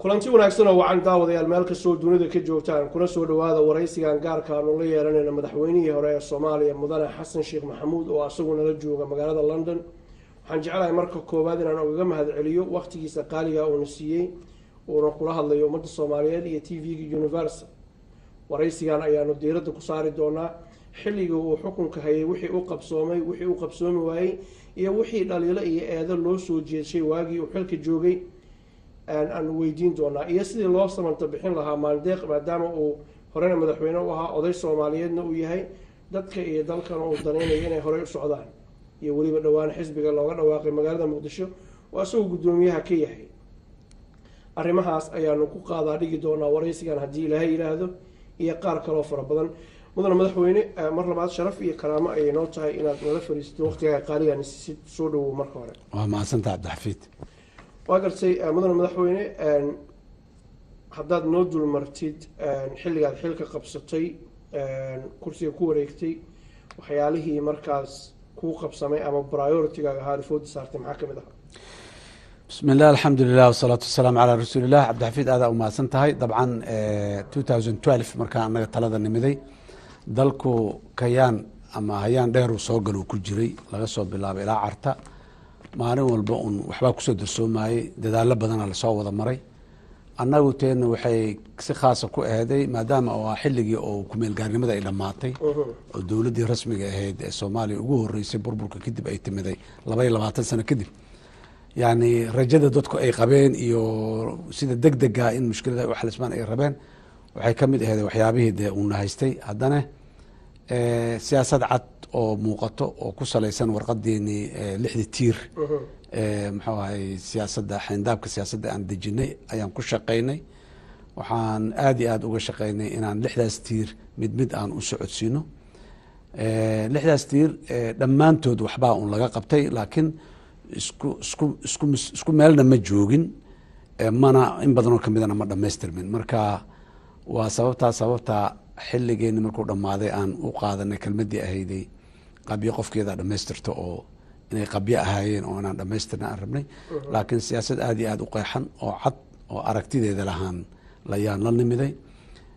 Kulanti wanaagsan oo wacan, daawadayaal, meel kastoo dunida ka joogtaan, kuna soo dhawaada waraysigan gaarka aanu la yeelanayno madaxweynihii hore ee Soomaaliya, Mudane Xasan Sheekh Maxamuud, oo asagu nala jooga magaalada London. Waxaan jeclahay marka koowaad inaan ogaga mahad celiyo waqtigiisa qaaliga uuna siiyey, uuna kula hadlayo ummadda Soomaaliyeed iyo TV-ga Universal. Waraysigan ayaanu diiradda ku saari doonaa xilligii uu xukunka hayay, wixii u qabsoomay, wixii u qabsoomi waayey iyo wixii dhaliilo iyo eedo loo soo jeedshay waagii uu xilka joogay aanu weydiin doonaa, iyo sidii loo samanta bixin lahaa Maandeeq, maadaama uu horena madaxweyne u ahaa, oday Soomaaliyeedna uu yahay, dadka iyo dalkana uu danaynayo inay horey u socdaan, iyo weliba dhowaan xisbiga looga dhawaaqay magaalada Muqdisho oo isagoo guddoomiyaha ka yahay. Arrimahaas ayaanu ku qaadaa dhigi doonaa waraysigan, haddii Ilaahay yidhaahdo, iyo qaar kaloo fara badan. Mudane madaxweyne, mar labaad sharaf iyo karaamo ayay noo tahay inaad nala fariisato, waqtigaa qaaligan si soo dhawow marka hore. Waa mahadsantaha, Cabdixafiid. Waa gartay. Mudane madaxweyne, haddaad noo dulmartid xilligaad xilka qabsatay, kursiga ku wareegtay, waxyaalihii markaas kuu qabsamay ama priority-gaaga ahaa, fooda saartay, maxaa kamid ahaa? Bismi illah, alxamdulilah, wasalaatu wasalaamu calaa rasuulilah. Cabdixafiid, aadaa u mahadsan tahay. Dabcan 2012 markaan annaga talada nimiday, dalku kayaan ama hayaan dheeruu soo galuu ku jiray, laga soo bilaabay ilaa Carta. Maalin walba un waxbaa kusoo darsoomayey, dadaalo badana lasoo wada maray. Annagu teena waxay si khaasa ku aheeday, maadaama oo ah xilligii oo kumeelgaarnimada ay dhammaatay oo dowladdii rasmiga ahayd ee Soomaaliya ugu horeysay burburka kadib ay timiday 22 sano kadib, yacni rajada dadku ay qabeen iyo sida deg dega in mushkilada ay u xalismaan ay rabeen, waxay ka mid ahayd waxyaabihii dee uuna haystay. Haddana siyaasad cad oo muuqato oo ku salaysan warqadeenii lixdii tiir, muxuu ahay, siyaasadda, xayndaabka siyaasadda aan dejinay ayaan ku shaqaynay. Waxaan aada iyo aada uga shaqaynay inaan lixdaas tiir mid mid aan u socodsiino. Lixdaas tiir dhammaantood waxbaa un laga qabtay, laakiin isku meelna ma joogin, mana in badanoo kamidana ma dhamaystirmin. Marka waa sababtaa xilligeeni markuu dhammaaday aan u qaadanay kelmaddii ahayday "qabyo qofkeeda dhamaystirto", oo inay qabyo ahaayeen oo inaan dhamaystirna aan rabnay. Laakiin siyaasad aada iyo aada u qeexan oo cad oo aragtideeda lahaan layaan la nimiday.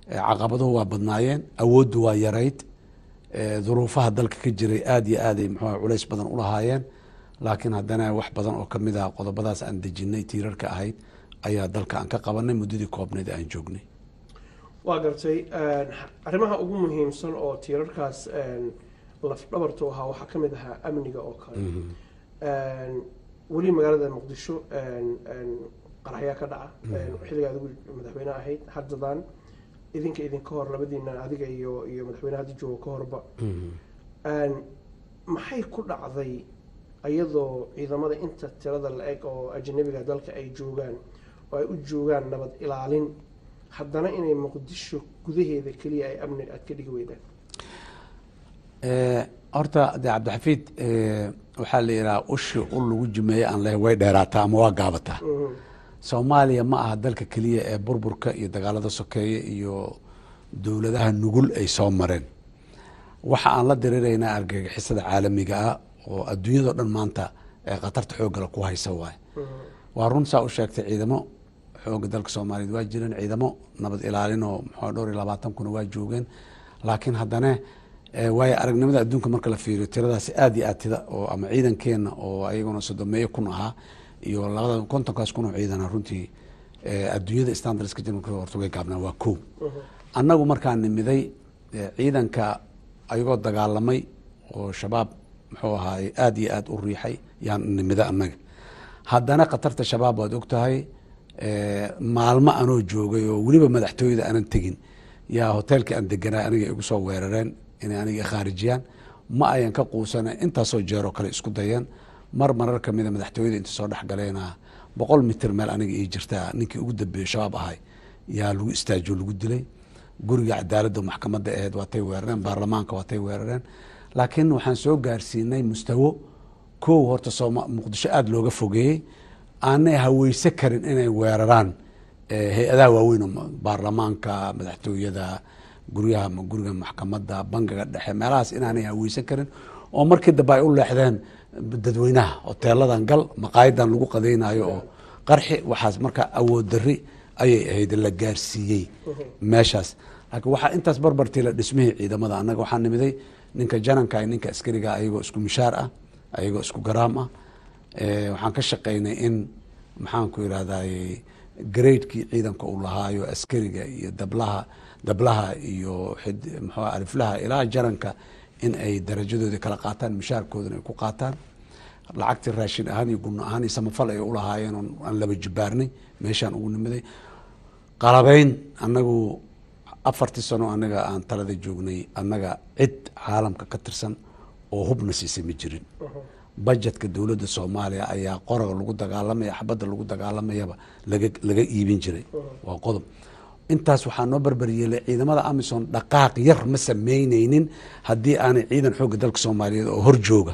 Caqabaduhu waa badnaayeen, awooddu waa yarayd, duruufaha dalka ka jiray aada iyo aaday muxuu culays badan ulahaayeen. Laakiin haddana wax badan oo kamid ah qodobadaas aan dejinay, tiirarka ahayd, ayaa dalka aan ka qabanay muddadii koobnayd aan joognay. Waa gartay. Arrimaha ugu muhiimsan oo tiirarkaas lafdhabartu ahaa waxaa ka mid ahaa amniga oo kale. Weli magaalada Muqdisho qaraxyaa ka dhaca. Xilliga adigu madaxweyne ahayd, haddadan idinka hor, labadiina, adiga iyo madaxweyne hadda jooga ka horba, maxay ku dhacday iyadoo ciidamada inta tirada la eg oo ajnabiga dalka ay joogaan oo ay u joogaan nabad ilaalin, haddana inay Muqdisho gudaheeda keliya ay amni aad ka dhigi weydaan? Horta de, Cabdixafiid, waxaa la yidhaha ushi ul lagu jimeeye aan lahayn way dheeraataa ama waa gaabataa. Soomaaliya ma aha dalka keliya ee burburka iyo dagaalada sokeeye iyo dowladaha nugul ay soo mareen. Waxa aan la diriraynaa argagixisada caalamiga ah oo adduunyado dhan maanta ee khatarta xooggala ku haysa waay. Waa run saa u sheegtay, ciidamo xooga dalka Soomaaliyeed waa jireen, ciidamo nabad ilaalin oo muxuu dhowr iyo labaatan kuna waa joogeen. Laakiin haddana waayo aragnimada adduunka marka la fiiriyo, tiradaasi aada iyo aad tida oo ama ciidankeena oo ayaguna 30-meeyo kun ahaa iyo labada kontonkaas kun oo ciidana, runtii adduunyada standards-ka jira marka horta way gaabnaa. Waa ko annagu markaan nimiday, ciidanka ayagoo dagaalamay oo Shabaab muxuu ahaay aada iyo aada u riixay yaan nimida annaga. Haddana khatarta Shabaab waad og tahay. Maalmo anoo joogay oo weliba madaxtooyada aanan tegin yaa hoteelkii aan deganaa aniga igu soo weerareen inay aniga khaarijiyaan. Ma ayan ka quusana, intaasoo jeeroo kale isku dayeen. Mar marar kamida madaxtooyada inta soo dhexgaleena, 100 mitir meel aniga ii jirtaa, ninkii ugu dambeeyey Shabaab ahay yaa lagu istaajiyo, lagu dilay. Guriga cadaaladda, maxkamadda ahayd waatay weerareen, baarlamaanka waatay weerareen. Laakiin waxaan soo gaarsiinay mustawo kow horta sooma Muqdisho aada looga fogeeyey, aanay haweyse karin inay weeraraan hay-adaha waaweyn oo baarlamaanka, madaxtooyada, guryaha, guriga maxkamadda, bangiga dhexe, meelahaas inaanay haweysan karin, oo markii dambe ay u leexdeen dadweynaha, hoteeladan gal, maqaayadan lagu qadaynayo oo qarxi waxaas. Marka awood dari Ayay ahayd la gaarsiiyey meeshaas. Laakiin waxaa intaas barbartiila dhismihii ciidamada. Annaga waxaa nimiday ninka jananka iyo ninka askariga ayagoo isku mishaar ah, ayagoo isku garaam ah. Waxaan ka shaqeynay in, maxaan ku irahday, gradekii ciidanka uu lahaayo, askariga iyo dablaha iyo muxuu aliflaha ilaa jaranka, in ay darajadoodii kala qaataan, mishaarkoodana ay ku qaataan, lacagtii raashin ahaan iyo gunno ahaan iyo samafal ay ulahaayeen aan laba jibaarnay. Meeshaan ugu nimiday qalabeyn. Annagu 4-tii sano anaga aan talada joognay, annaga cid caalamka ka tirsan oo hubna siisay ma jirin. Budgetka dowladda Soomaaliya ayaa qoraga lagu dagaalamaya, xabadda lagu dagaalamayaba laga iibin jiray. Waa qodob. Intaas waxaa noo barbaryeelay ciidamada AMISOM dhaqaaq yar ma sameyneynin haddii aanay ciidan xoogga dalka Soomaaliyeed oo hor jooga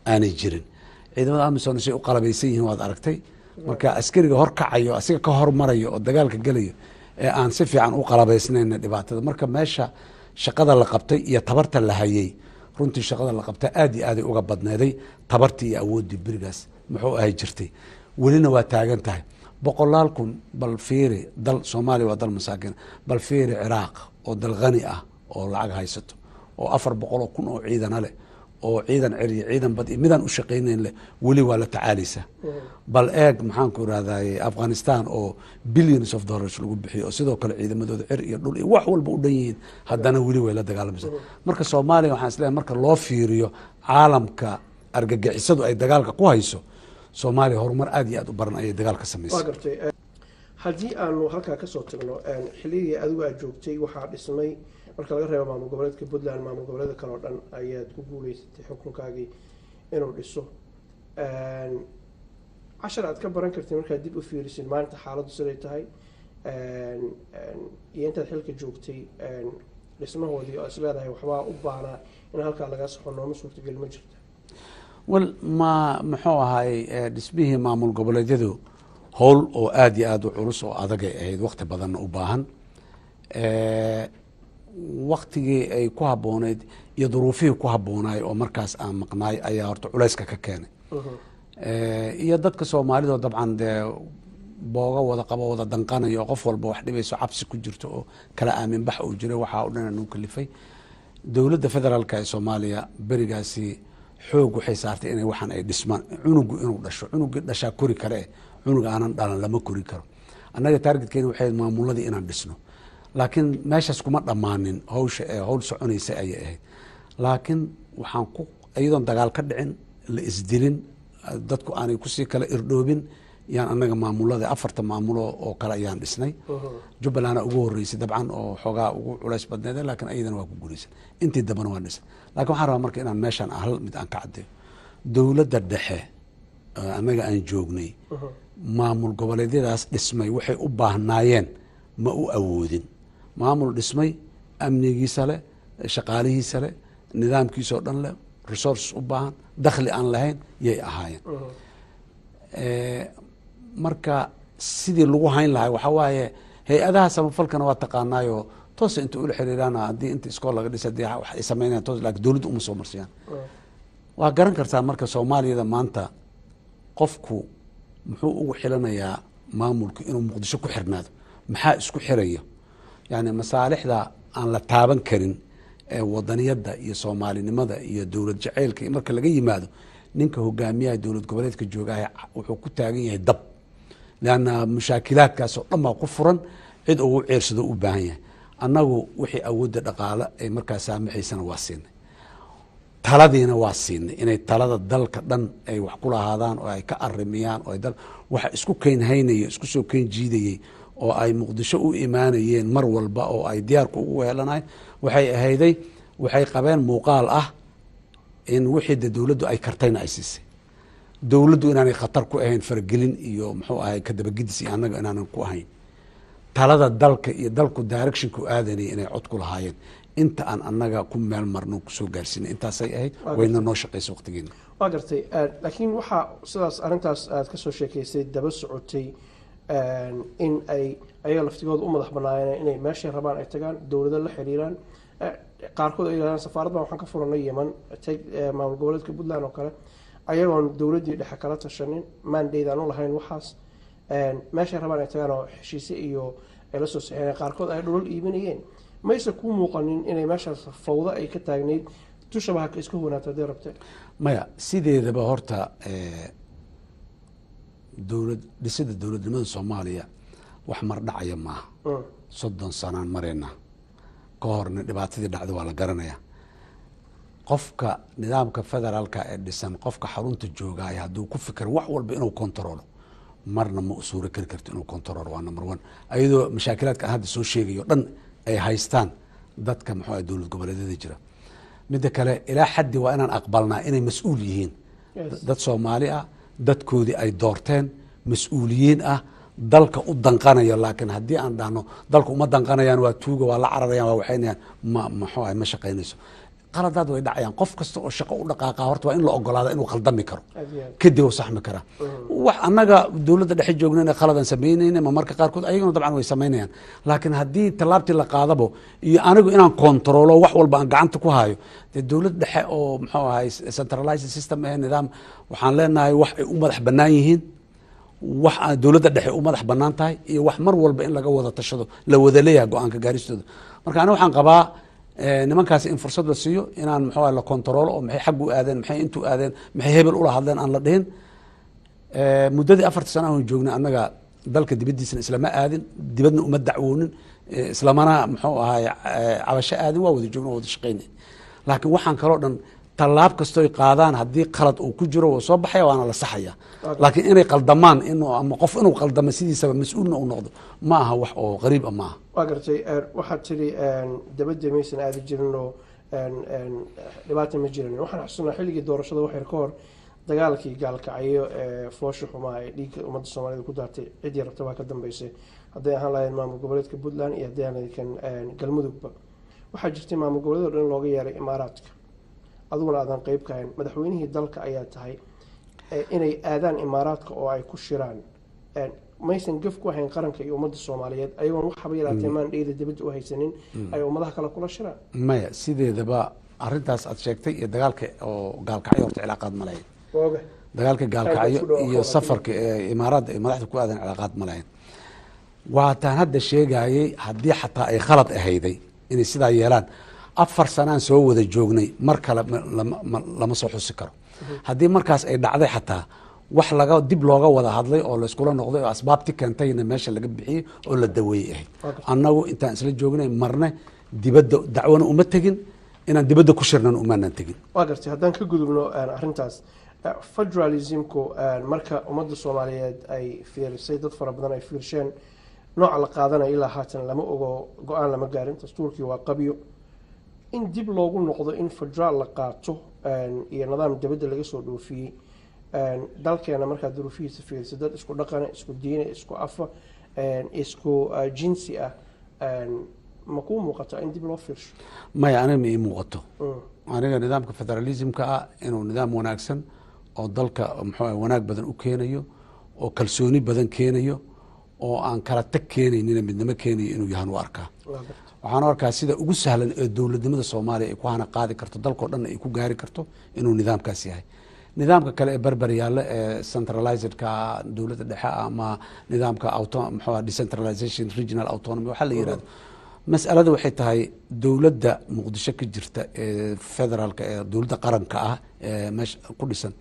aanay jirin. Ciidamada AMISOM say u qalabaysan yihiin waad aragtay. Marka askariga hor kacayo, asiga ka hormarayo oo dagaalka gelayo ee aan si fiican u qalabaysnayna, dhibaatada. Marka meesha shaqada la qabtay iyo tabarta la hayay, runtii shaqada la qabtay aad iyo aaday uga badneeday tabartii iyo awooddii berigaas muxuu ahay jirtay, welina waa taagan tahay. Boqolaal kun, bal fiiri dal Soomaaliya waa dal masaakiin. Bal fiiri Ciraaq oo dal khani ah oo lacag haysato oo 400,000 oo ciidana leh, oo ciidan ceriya, ciidan bad iyo midaan u shaqaynayn leh, weli waa la tacaalaysaa. Bal eeg, maxaan ku irahday, Afghanistan oo billions of dollars lagu bixiyo, oo sidoo kale ciidamadooda cir iyo dhul iyo wax walba u dhan yihiin, haddana weli way la dagaalamaysaa. Marka Soomaaliya waxaan isleeyahay, marka loo fiiriyo caalamka argagixisadu ay dagaalka ku hayso, Soomaaliya horumar aad iyo aad u baran ayay dagaal ka samaysay. Waa gartay. Haddii aanu halkaa kasoo tagno, xilligii adigu aad joogtay waxaa dhismay, marka laga reebo maamul goboleedka Puntland, maamul goboleeda kale oo dhan ayaad ku guuleysatay xukunkaagii inuu dhiso. Cashar aad ka baran kartay markaad dib u fiirisid maalinta xaaladdu siday tahay iyo intaad xilka joogtay dhismahoodii, oo is leedahay waxbaa u baahnaa in halkaa laga saxo, nooma suurtageli, ma jirta? Wel, ma muxuu ahay, dhismihii maamul goboleedyadu howl oo aada iyo aada u culus oo adagay ahayd, wakti badanna u baahan. Waktigii ay ku habbooneyd iyo duruufihii ku habboonaay oo markaas aan maqnaay ayaa horta culayska ka keenay, iyo dadka Soomaalida dabcan dee booga wada qabo, wada danqanayo, oo qof walba wax dhibayso, cabsi ku jirto oo kala aamin bax uu jiray. Waxaa o dhan nagu kalifay. Dowladda federaalka ee Soomaaliya berigaasi xoog waxay saartay inay waxaan ay dhismaan, cunugu inuu dhasho. Cunugii dhashaa kori kare, cunug aanan dhalan lama kori karo. Annaga targetkeena waxay maamuladii inaan dhisno, laakiin meeshaas kuma dhammaanin hawsha ee hawl soconaysa ayay ahayd. Laakiin waxaan ku iyadoon dagaal ka dhicin, la isdilin, dadku aanay kusii kala irdhoobin, yaan annaga maamulada afarta maamulo oo kale ayaan dhisnay. Jubbalanda ugu horeysay dabcan oo xoogaa ugu culays badneed, laakiin ayadana waa ku guuleysan. Intii dambena waan dhisnay. Lakin waxaan rabaa marka inaan meeshaan hal mid aan ka caddeeyo: dowladda dhexe annaga aan joognay maamul goboleedyadaas dhismay waxay u baahnaayeen ma u awoodin. Maamul dhismay, amnigiisa leh, shaqaalihiisa leh, nidaamkiisa oo dhan leh, resources u baahan, dakhli aan lahayn yay ahaayeen. Marka sidii lagu hayn lahay waxaa waaye, hay-adaha samafalkana waa taqaanaayo, toosa inta ula xiriiraan haddii inta iskool laga dhisa, hadii wax ay sameynayaan toos, lakin dowladda uma soo marsiyaan. Waa garan kartaa. Marka Soomaaliyada maanta qofku muxuu ugu xilanayaa maamulku inuu Muqdisho ku xirnaado? Maxaa isku xiraya? Yani masaalixda aan la taaban karin ee wadaniyadda iyo soomaalinimada iyo dowlad jaceylka iyo marka laga yimaado, ninka hogaamiyaha dowlad goboleedka joogaah wuxuu ku taagan yahay dab, leanna mushaakilaadkaas oo dhan baa ku furan, cid ugu ceersado u baahan yahay. Annagu wixii awoodda dhaqaale ay markaa saamaxaysana waa siinay, taladiina waa siinay, inay talada dalka dhan ay wax ku lahaadaan oo ay ka arimiyaan oo dal waxa isku keyn haynaya, isku soo keyn jiidayey oo ay Muqdisho u imaanayeen mar walba oo ay diyaarku ugu helanayeen waxay ahayday, waxay qabeen muuqaal ah in wixii de dowladdu ay kartayna ay siisay, dowladdu inaanay khatar ku ahayn faragelin iyo muxuu ahay kadabagidis iyo annaga inaanan ku ahayn, talada dalka iyo dalku directionku aadanaya inay cod ku lahaayeen. Inta aan annaga ku meel marno kusoo gaarsiinay intaasay ahayd, wayna noo shaqaysa waqtigeena. Waa gartay. Laakiin waxaa sidaas arrintaas aad kasoo sheekeysay daba socotay in ay ayaga laftigooda u madax banaayeen inay meeshay rabaan ay tagaan, dowlado la xiriiraan. Qaarkood ay yidhahdaan safaarad baan waxaan ka furanay Yeman, tag maamul goboleedka Puntland oo kale, ayagoon dowladdii dhexe kala tashanin, mandate aan u lahayn waxaas. Meeshay rabaan ay tagaan oo heshiise iyo ay la soo saxeeyeen, qaarkood ay dhulal iibinayeen. Mayse kuu muuqanin inay meeshaas fawdo ay ka taagnayd, dushaba haka iska huwanaato haddii rabte? Maya, sideedaba horta dowlad dhisida, dowladnimada Soomaaliya wax mar dhacaya maaha. 30 sanaan marayna, ka horna dhibaatadii dhacda waa la garanaya. Qofka nidaamka federaalka ee dhisan, qofka xarunta joogaya hadduu ku fikiro wax walba inuu kontaroolo, marna ma u suuro kari karto inuu kontaroolo. Waa number one. Ayadoo mashaakilaadka aan hadda soo sheegayo dhan ay haystaan dadka, muxuu ah, dowlad goboleedyada jira. Midda kale, ilaa xaddi waa inaan aqbalnaa inay mas-uul yihiin. Dad Soomaali ah, dadkoodii ay doorteen, mas-uuliyiin ah, dalka u danqanayo. Laakiin haddii aan dhahno dalka uma danqanayaan, waa tuuga, waa la cararayaan, waa waxaynayaan, ma muxuu ah, ma shaqaynayso. Qaladaad way dhacayaan. Qof kasta oo shaqo u dhaqaaqa horta waa in la ogolaada inuu khaldami karo. Aad iyo aad. Kadib uu saxmi karaa. Wax annaga dowladda dhexe joognayna khaladan samaynayna ma marka qaarkood, ayaguna dabcan way samaynayaan. Laakiin haddii tallaabtii la qaadabo iyo anigu inaan kontaroolo, wax walba aan gacanta ku hayo, dee dowlad dhexe oo, muxuu ahay, centralized system eh, nidaam waxaan leenahay wax ay u madax bannaan yihiin, wax aan dowladda dhexe u madax bannaan tahay iyo wax mar walba in laga wada tashado, la wada leeyahay go-aanka gaaristooda. Marka aniga waxaan qabaa nimankaasi in fursad la siiyo, inaan, muxuu ahay, la kontaroolo oo maxay xaggu aadeen, maxay intuu aadeen, maxay hebel ula hadleen aan la dhihin. Muddadii 4ta sana aan joognay annaga dalka dibaddiisana islama aadin, dibadna uma dacwoonin, islamana, muxuu ahay, cabasho aadin. Waa wada joogna, waa wada shaqaynay. Laakiin waxaan kaloo dhan, tallaab kastoy qaadaan haddii qalad uu ku jiro wuu soo baxaya, waana la saxaya. Laakiin inay qaldamaan, inuu ama qof inuu qaldamo sidiisaba mas-uulna uu noqdo, ma aha wax oo qariib ah, maaha. Waa gartay. Waxaad tidhi dabadda maysan aadi jirin oo dhibaata ma jirin. Waxaan xasuusnaa xilligii doorashada, wax yar ka hor, dagaalkii Gaalkacyo ee foosha xumaa ee dhiigga ummadda Soomaalida ku daatay. Ciddii rabta baa ka dambeysay, hadday ahaan lahayd maamul goboleedka Puntland iyo hadday ahaan lahayd kan Galmudugba. Waxaa jirtay maamul goboleed oo dhan looga yeeray Imaaraadka, adiguna aadan qeyb ka ahayn, madaxweynihii dalka ayaa tahay, inay aadaan Imaaraadka oo ay ku shiraan. Maysan gaf ku ahayn qaranka iyo ummadda Soomaaliyeed, ayagoon wax haba yaraatee maandheyda dibadda u haysanin, ay ummadaha kale kula shiraan? Maya, sideedaba arrintaas aad sheegtay iyo dagaalka oo Gaalkacyo horta cilaaqaad ma lahayn. Waa oga. Dagaalka Gaalkacyo isku dhow iyo aqoon. Safarka ee Imaaraadda ay madaxda ku aadan cilaaqaad ma lahayn. Waataan hadda sheegayey, haddii xataa ay khalad ahayday inay sidaa yeelaan, 4 sanaan soo wada joognay, mar kale lama soo xusi karo. Haddii markaas ay dhacday xataa, wax laga dib looga wada hadlay oo layskula noqday oo asbaabti keentayna meesha laga bixiyey oo la daweeyey ahayd. Annagu intaan isla joognay marne dibadda dacwana uma tegin, inaan dibadda ku shirnana umaanaan tegin. Waa gartay. Haddaan ka gudubno arrintaas federalismku, marka ummadda Soomaaliyeed ay fiirisay, dad fara badan ay fiirsheen nooca la qaadanayo, ilaa haatan lama ogo, go-aan lama gaarin, dastuurkii waa qabyo. In dib loogu noqdo in federaal la qaato iyo nidaam dibadda laga soo dhoofiyey dalkeena, markaad duruufihiisa fiiriso, dad isku dhaqana, isku diina, isku afa, isku jinsi ah, ma kuu muuqataa in dib loo fiirsho? Maya, aniga ma ii muuqato. Aniga nidaamka federalismka ah inuu nidaam wanaagsan oo dalka, muxuu ahay, wanaag badan u keenayo oo kalsooni badan keenayo oo aan kala tag keenaynina midnimo keenayo inuu yahan u arkaa. Waa gartay. Waxaan u arkaa sida ugu sahlan ee dowladnimada Soomaaliya ay ku hana qaadi karto, dalkao dhan ay ku gaari karto, inuu nidaamkaas yahay. Nidaamka kale ee barbar yaalla ee centralizedka dowladda dhexe ama nidaamka auto, muxuu ahaa, decentralization, regional autonomy waxaa la yirahdo, mas'alada waxay tahay dowladda Muqdisho ka jirta ee federaalka ee dowladda qaranka ah ee meesha ku dhisan,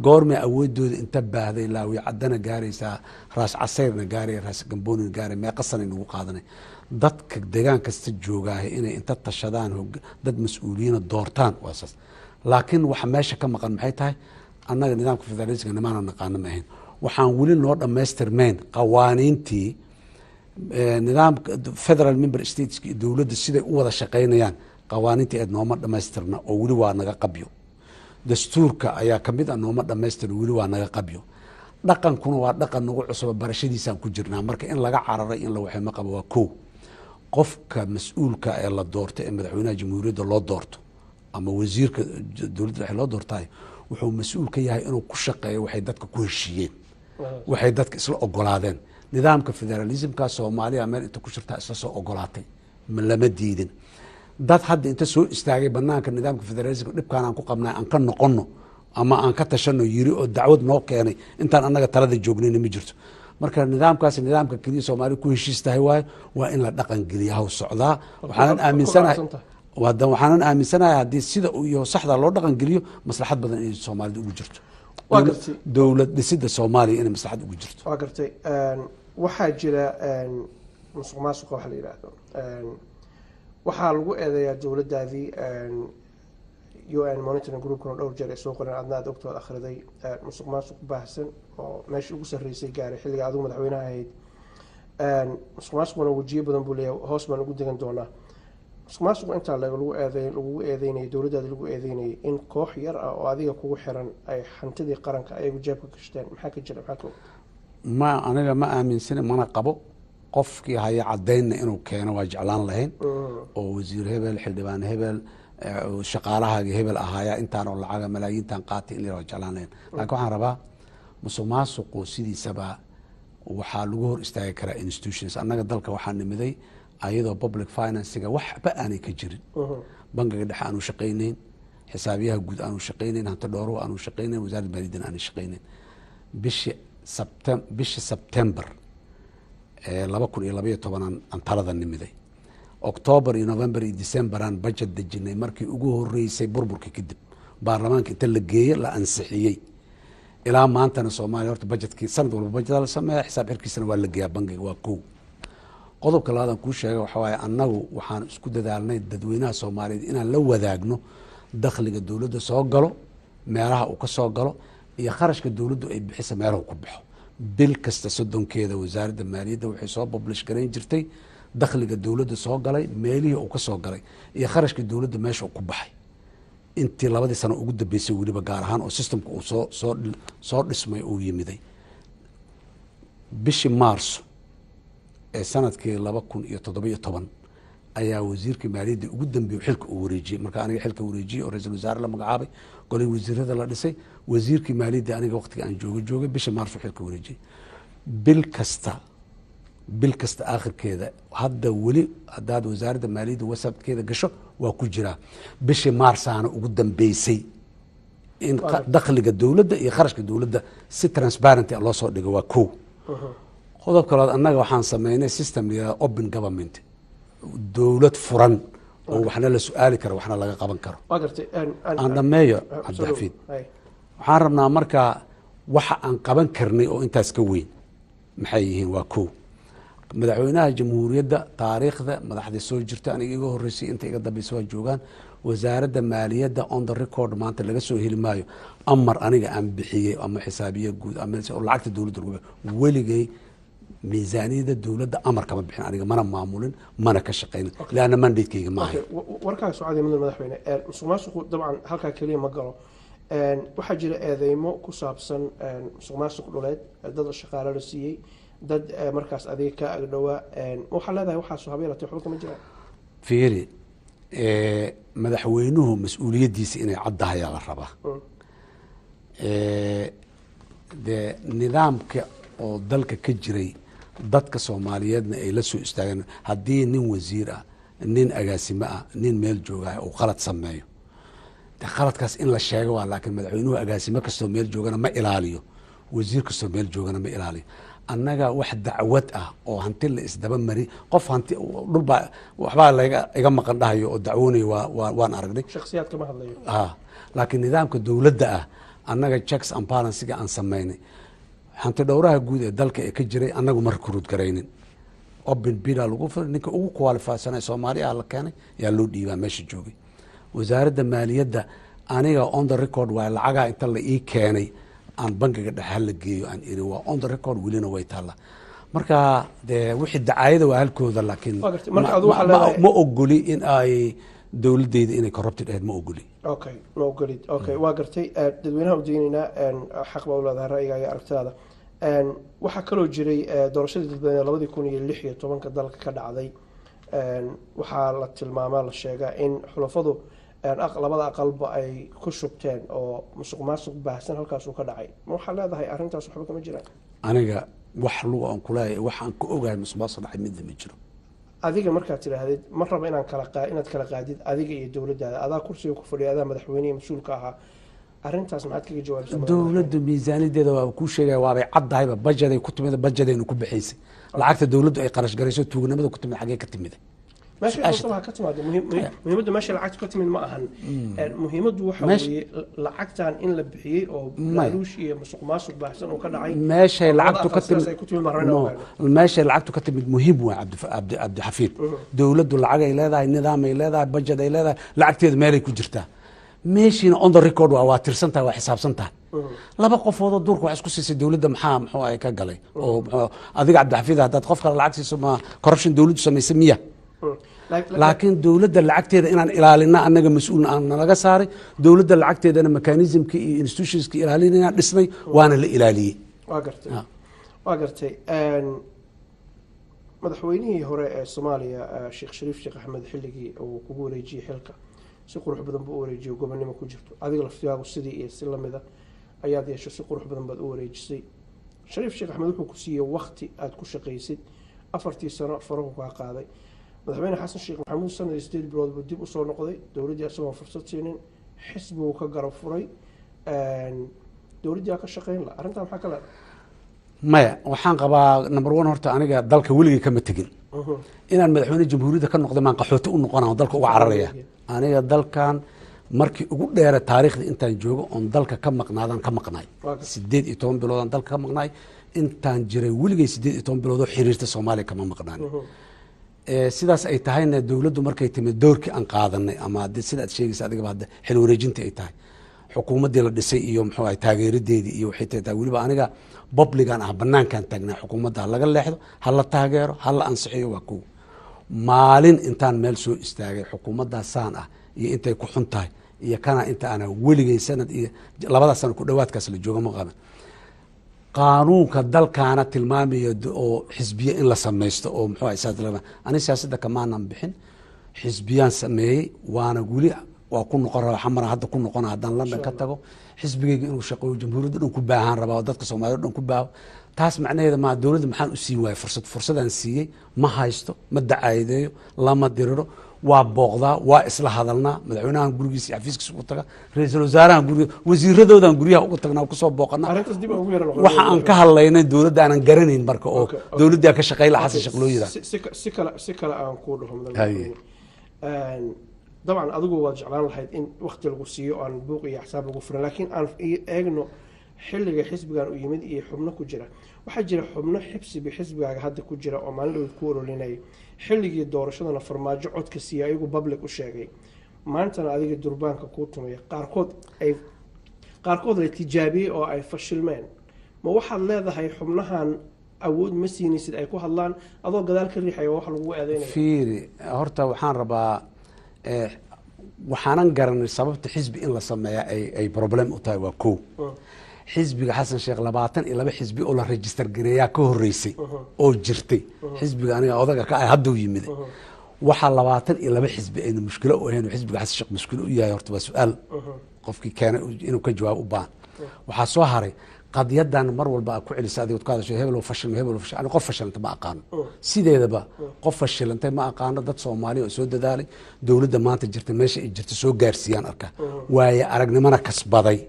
goormay awoodooda inta baahday Laawi Caddana gaaraysaa, Raas Casayrna gaaray, Raas Gamboonina gaaray? Meeqa sanay nagu qaadanay dadka deegaan kasta joogaahay inay inta tashadaan dad mas-uuliyiina doortaan? Waa saas. Laakiin waxa meesha ka maqan maxay tahay? Annaga nidaamka federalismka nimaana naqaano ma ahayn. Waxaan weli noo dhammaystirmayn qawaaniintii nidaamka federal member states iyo dowladda siday u wada shaqaynayaan. Qawaaniintii eed nooma dhammaystirna oo weli waa naga qabyo. Dastuurka ayaa kamid a, nooma dhammaystirna, weli waa naga qabyo. Dhaqankuna waa dhaqan nagu cusuba, barashadiisaan ku jirnaa. Marka in laga cararay, in la waxay, ma qabo. Waa kow, qofka mas-uulka ee la doorto ee madaxweynaha jamhuuriyadda loo doorto ama wasiirka dowladda dhexe loo doortayo, wuxuu mas-uul ka yahay inuu ku shaqeeyo waxay dadka ku heshiiyeen, waxay dadka isla ogolaadeen. Nidaamka federalismka Soomaaliya meel inta ku jirtaa isla soo ogolaatay, ma lama diidin. Dad hadda inta soo istaagay banaanka nidaamka federalismka dhibkaan aan ku qabnay aan ka noqono ama aan ka tashano yiri oo dacwad noo keenay intaan annaga talada joognayna ma jirto. Marka nidaamkaas nidaamka keliya Soomaali ku heshiis tahay waayo, waa in la dhaqan geliya, haw socdaa. Waxaanan aaminsanahay, waxaanan aaminsanahay haddii sida iyo saxda loo dhaqan geliyo, maslaxad badan inay Soomaalida ugu jirto, dowlad dhisida Soomaaliya inay maslaxad ugu jirto. Waa gartay. Waxaa jira musuq maasuqa waxa la yidhaahdo, waxaa lagu eedeeyaa dowladdaadii. UN Monitoring Groupkuna dhowr jeer ay soo qoreen, adna aad ogtood akhriday, musuq maasuq baahsan oo meeshii ugu sarreysay gaaray xilliga adigu madaxweynaha ahayd. Musuq maasuquna wejiyo badan buu leeyahay, hoos baan ugu degan doonaa. Musuq maasuqu intaa lagu eedeyn, lagugu eedeynayay, dowladdaadi lagu eedeynayay in koox yar ah oo adiga kugu xiran ay hantidii qaranka ayagu jeebka gashteen. Maxaa ka jira? Maxaa ka og? Ma aniga ma aaminsani, mana qabo. Qofkii haya caddaynna inuu keeno waa jeclaan lahayn, oo wasiir hebel, xildhibaan hebel, shaqaalahaagi hebel ahaaya intaan oo lacaga malaayiintan qaatay in la waa jeclaan lahayn. Laakiin waxaan rabaa, musuq maasuqu sidiisaba waxaa lagu hor istaagi karaa institutions. Annaga dalka waxaa nimiday ayadoo public financega waxba aanay ka jirin, bangiga dhexe aanu shaqaynayn, xisaabiyaha guud aanu shaqaynayn, hanti dhooruhu aanu shaqaynayn, wasaaradda maaliyaddana aanay shaqaynayn. Bishii September 2012 aan talada nimiday. October iyo November iyo December aan budget dejinay, markii ugu horeysay burburka kadib baarlamaanka inta la geeyey la ansixiyey. Ilaa maantana Soomaaliya horta budgetkii sanad walba budgetaa la sameeya, xisaab xirkiisana waa la geeyaa bangiga. Waa kow. Qodobka labaad aan kuu sheegay waxa waaye, annagu waxaan isku dadaalnay dadweynaha Soomaaliyeed inaan la wadaagno dakhliga dowladda soo galo, meelaha uu ka soo galo, iyo kharashka dowladdu ay bixisa meelahu ku baxo. Bil kasta 30-keeda wasaaradda maaliyadda waxay soo publish garayn jirtay dakhliga dowladda soo galay, meelihii uu ka soo galay, iyo kharashka dowladda meesha uu ku baxay, intii labadii sano ugu dambeysay weliba, gaar ahaan oo systemka uu soo dhismay uu yimiday. Bishii Maarso ee sanadkii 2017 ayaa wasiirka maaliyadda ugu dambeeyey xilka uu wareejiyey. Marka aniga xilka wareejiyey oo ra-iisul wasaare la magacaabay, golihii wasiirada la dhisay, wasiirkii maaliyadda aniga waqtiga aan joogay bishii Maarso xilka wareejiyey. Bil kasta aakhirkeeda, hadda weli haddaad wasaaradda maaliyadda websitekeeda gasho waa ku jiraa. Bishii Maarsaana ugu dambeysay in dakhliga dowladda iyo kharashka dowladda si transparent loo soo dhigo. Waa kow. Qodobka labaad, annaga waxaan sameynay system la yihahdo open government, dowlad furan oo waxna la su-aali karo, waxna laga qaban karo. Waa gartay. Aan dhameeyo, Cabdixafiid. Waxaan rabnaa marka waxa aan qaban karnay oo intaas ka weyn maxay yihiin? Waa kow, madaxweynaha jamhuuriyadda, taariikhda madaxda soo jirta, aniga iga horeysay, inta iga dambeysa waa joogaan, wasaaradda maaliyadda on the record maanta laga soo heli maayo amar aniga aan bixiyey ama xisaabiye guud ama oo lacagta dowladda lagu weligay. Miisaaniyadda dowladda amar kama bixin aniga, mana maamulin, mana ka shaqaynin, leanna mandatekeyga ma ahay. Warkaaga socday, mudan madaxweyne, musuq maasuqu dabcan halkaa keliya ma galo. Waxaa jira eedeymo ku saabsan musuq maasuq dhuleed, dad shaqaale la siiyey, dad markaas adiga ka agdhowaa. Waxaa leedahay waxaasu habeelatay waxba kama jiraan? Fiiri, madaxweynuhu mas-uuliyaddiisa inay caddahayaa la rabaa. Dee nidaamka oo dalka ka jiray, dadka Soomaaliyeedna ay la soo istaageen, haddii nin wasiir ah, nin agaasimo ah, nin meel joogaah uu khalad sameeyo, de khaladkaas in la sheego waa. Laakiin madaxweynuhu agaasimo kastoo meel joogana ma ilaaliyo, wasiir kastoo meel joogana ma ilaaliyo. Annaga wax dacwad ah oo hanti la isdaba mari, qof hanti dhulbaa waxbaa laga iga maqan dhahayo oo dacwoonaya waa waan aragnay. Shaksiyaad kama hadlayo. Ha, laakiin nidaamka dowladda ah, annaga checks and balancega aan sameynay, hanti dhowraha guud ee dalka ee ka jiray annagu ma recruit garaynin. Open bid aa lagu furay, ninka ugu qualifysanay Soomaaliya la keenay yaa loo dhiibaa meesha joogay. Wasaaradda maaliyadda aniga on the record waa lacagaa inta la ii keenay aan bangiga dhexe hala geeyo aan iri, waa on the record, welina way taallaa. Marka dee wixii dacaayada waa halkooda, laakiin Waa gartay. Marka adigu waxaa leedahay- ma ogoli in ay dowladeyda inay corrupted ahayd, ma ogoli. Okay, ma ogolid. Okay, waa gartay. Dadweynaha u daynaynaa, xaq baa u leedahay ra'yigaaga iyo aragtidaada. Waxaa kaloo jiray doorashadii dadweyne 2016-ka dalka ka dhacday. Waxaa la tilmaamaa, la sheegaa in xulafadu labada aqalba ay ku shubteen oo musuq maasuq baahsan halkaasuu ka dhacay. Ma waxaa leedahay arrintaas waxba kama jiraan? Aniga wax luga aan kuleeyahay, wax aan ka ogahay musuqmaasuq dhacay midna ma jiro. Adiga markaad tidhaahdid, ma raba inaan kala inaad kala qaadid adiga iyo dowladdaada. Adaa kursiga ku fadhiya, adaa madaxweynehi mas-uulka ahaa. Arrintaas maxaad kaga jawaabsa? Dowladdu miisaaniyadeeda waa kuu sheegaya, waabay caddahayba. Bajeday ku timid, bajedaynu ku bixaysay. Lacagta dowladdu ay qarash garayso tuugnimada ku timid xaggee ka timid? Meesha doonta ha ka timaado, muhiimaddu meesha lacagtu ka timid ma ahan. Muhiimaddu waxa weeye lacagtan in la bixiyey oo laaluush iyo musuq maasuq baahsan uu ka dhacay. Meeshay lacagtu ka timid, meeshay lacagtu ka timid muhiim waa, Cabdixafiid. Dowladdu lacagay leedahay, nidaamay leedahay, budget ay leedahay, lacagteedu meelay ku jirtaa. Meeshiina on the record waa tirsan tahay, waa xisaabsan tahay. Laba qofoodoo duurka wax isku siisay dowladda maxaa muxuu ay ka galay? Oo adiga Cabdixafiid haddaad qof kale lacag siiso, ma corruption dowladdu samaysay miya? Laakiin dowladda lacagteeda inaan ilaalina annaga mas-uulna aan nalaga saaray. Dowladda lacagteedana mechanismki iyo institutionski ilaalin inaan dhisnay, waana la ilaaliyey. Waa gartay, waa gartay. Madaxweynihii hore ee Soomaaliya, Sheekh Shariif Sheekh Axmed, xilligii uu kugu wareejiyey xilka si qurux badan buu u wareejiyey, gobonimo ku jirto. Adiga laftigaagu sidii iyo si lamida ayaad yeesho, si qurux badan baad u wareejisay. Shariif Sheekh Axmed wuxuu ku siiyey wakti aada ku shaqaysid, 4-tii sano farahu kaa qaaday. Madaxweyne Xasan Sheekh Maxamuud sanad iyo 8 bilood buu dib usoo noqday dowladdii, isagoon fursad siinin xisbiguu ka garab furay, dowladdii aa ka shaqayn la. Arrintaa maxaa ka leedahay? Maya, waxaan qabaa, number one, horta aniga dalka weligay kama tegin. Inaan madaxweyne jamhuuriyadda ka noqday maan qaxooti u noqona oo dalka uga cararaya? Aniga dalkan markii ugu dheera taariikhda intaan joogo oon dalka ka maqnaadaan ka maqnaay 18 biloodaan dalka ka maqnaay. Intaan jiray weligay 18 bilood oo xiriirta Soomaaliya kama maqnaan. Sidaas ay tahayna, dowladdu markay timid doorkii aan qaadanay, ama haddii sida aad sheegaysa adigaba hadda xil wareejinta ay tahay, xukuumaddii la dhisay iyo muxuu ahay taageeradeedii iyo waxay tahay, weliba aniga publican ah, banaankaan taagnaa: xukuumadda ha laga leexdo, ha la taageero, ha la ansixiyo. Waa kow maalin intaan meel soo istaagay xukuumaddaa saan ah iyo intay ku xun tahay iyo kana inta ana weligay sanad iyo labada sano ku dhowaadkaas la jooga ma qaban. Qaanuunka dalkaana tilmaamaya oo xisbiye in la samaysto oo muxuu ahay saas. Ani siyaasadda kamaanan bixin, xisbiyaan sameeyey, waana weli waa ku noqon rabaa. Xamara hadda ku noqona haddaan London ka tago, xisbigayga inuu shaqeeyo jamhuuriyadda dhan ku baahaan rabaa oo dadka Soomaaliyed dhan ku baaho. Taas macnaheeda maa dowladda maxaan u siin waayey fursad? Fursadaan siiyey ma haysto, ma dacaadeeyo, lama diriro, waa booqdaa, waa isla hadalnaa. Madaxweynahan gurigiisa iyo xafiiskiisa ugu taga, ra-iisul wasaarahan guriga, wasiiradoodan guryaha ugu tagnaa, kusoo booqanaa. Arrintaas dib aan ugu yara noqon. Waxa aan ka hadlaynay dowladda aanan garanayn marka oo dowladdaa ka shaqey laha Xasan Sheekh loo yidhaah. Si kale aan kuu dhaho, mudan Haye. madaxweyne. Dabcan adigu waad jeclaan lahayd in waqti lagu siiyo, aan buuq iyo axsaab lagu furin, laakiin aan eegno xilliga xisbigan u yimid iyo xubno ku jira. Waxaa jira xubno xibsibi xisbigaaga hadda ku jira oo maalin dhaweyd ku ololinayay, xilligii doorashadana Farmaajo codka siiya, ayagu public u sheegay, maantana adiga durbaanka kuu tumaya, qaarkood ay qaarkood la tijaabiyey oo ay fashilmeen. Ma waxaad leedahay xubnahan awood ma siinaysid ay ku hadlaan, adoo gadaal ka riixaya wax lagugu eedeynaya? Fiiri, horta waxaan rabaa waxaanan garanay sababta xisbi in la sameeya ay problem u tahay. Waa kow, xisbiga Xasan Sheekh 22 xisbi oo la register gareeyaa ka horeysay oo jirtay. Xisbiga aniga odaga ka ah hadduu yimid, waxaa 22 xisbi ayna mushkilo u ahayn oo xisbiga Xasan Sheekh mushkilo u yahay, horta waa su-aal qofkii keenay inuu ka jawaab u baahan. Waxaa soo haray qadiyadan mar walba aad ku celisa, adigood ku hadasho hebel oo fashilma, hebel oo fashil. Ani qof fashilanta ma aqaano, sideedaba qof fashilantay ma aqaano. Dad Soomaali oo soo dadaalay, dowladda maanta jirta meesha ay jirta soo gaarsiiyaan arka, waaye aragnimona kasbaday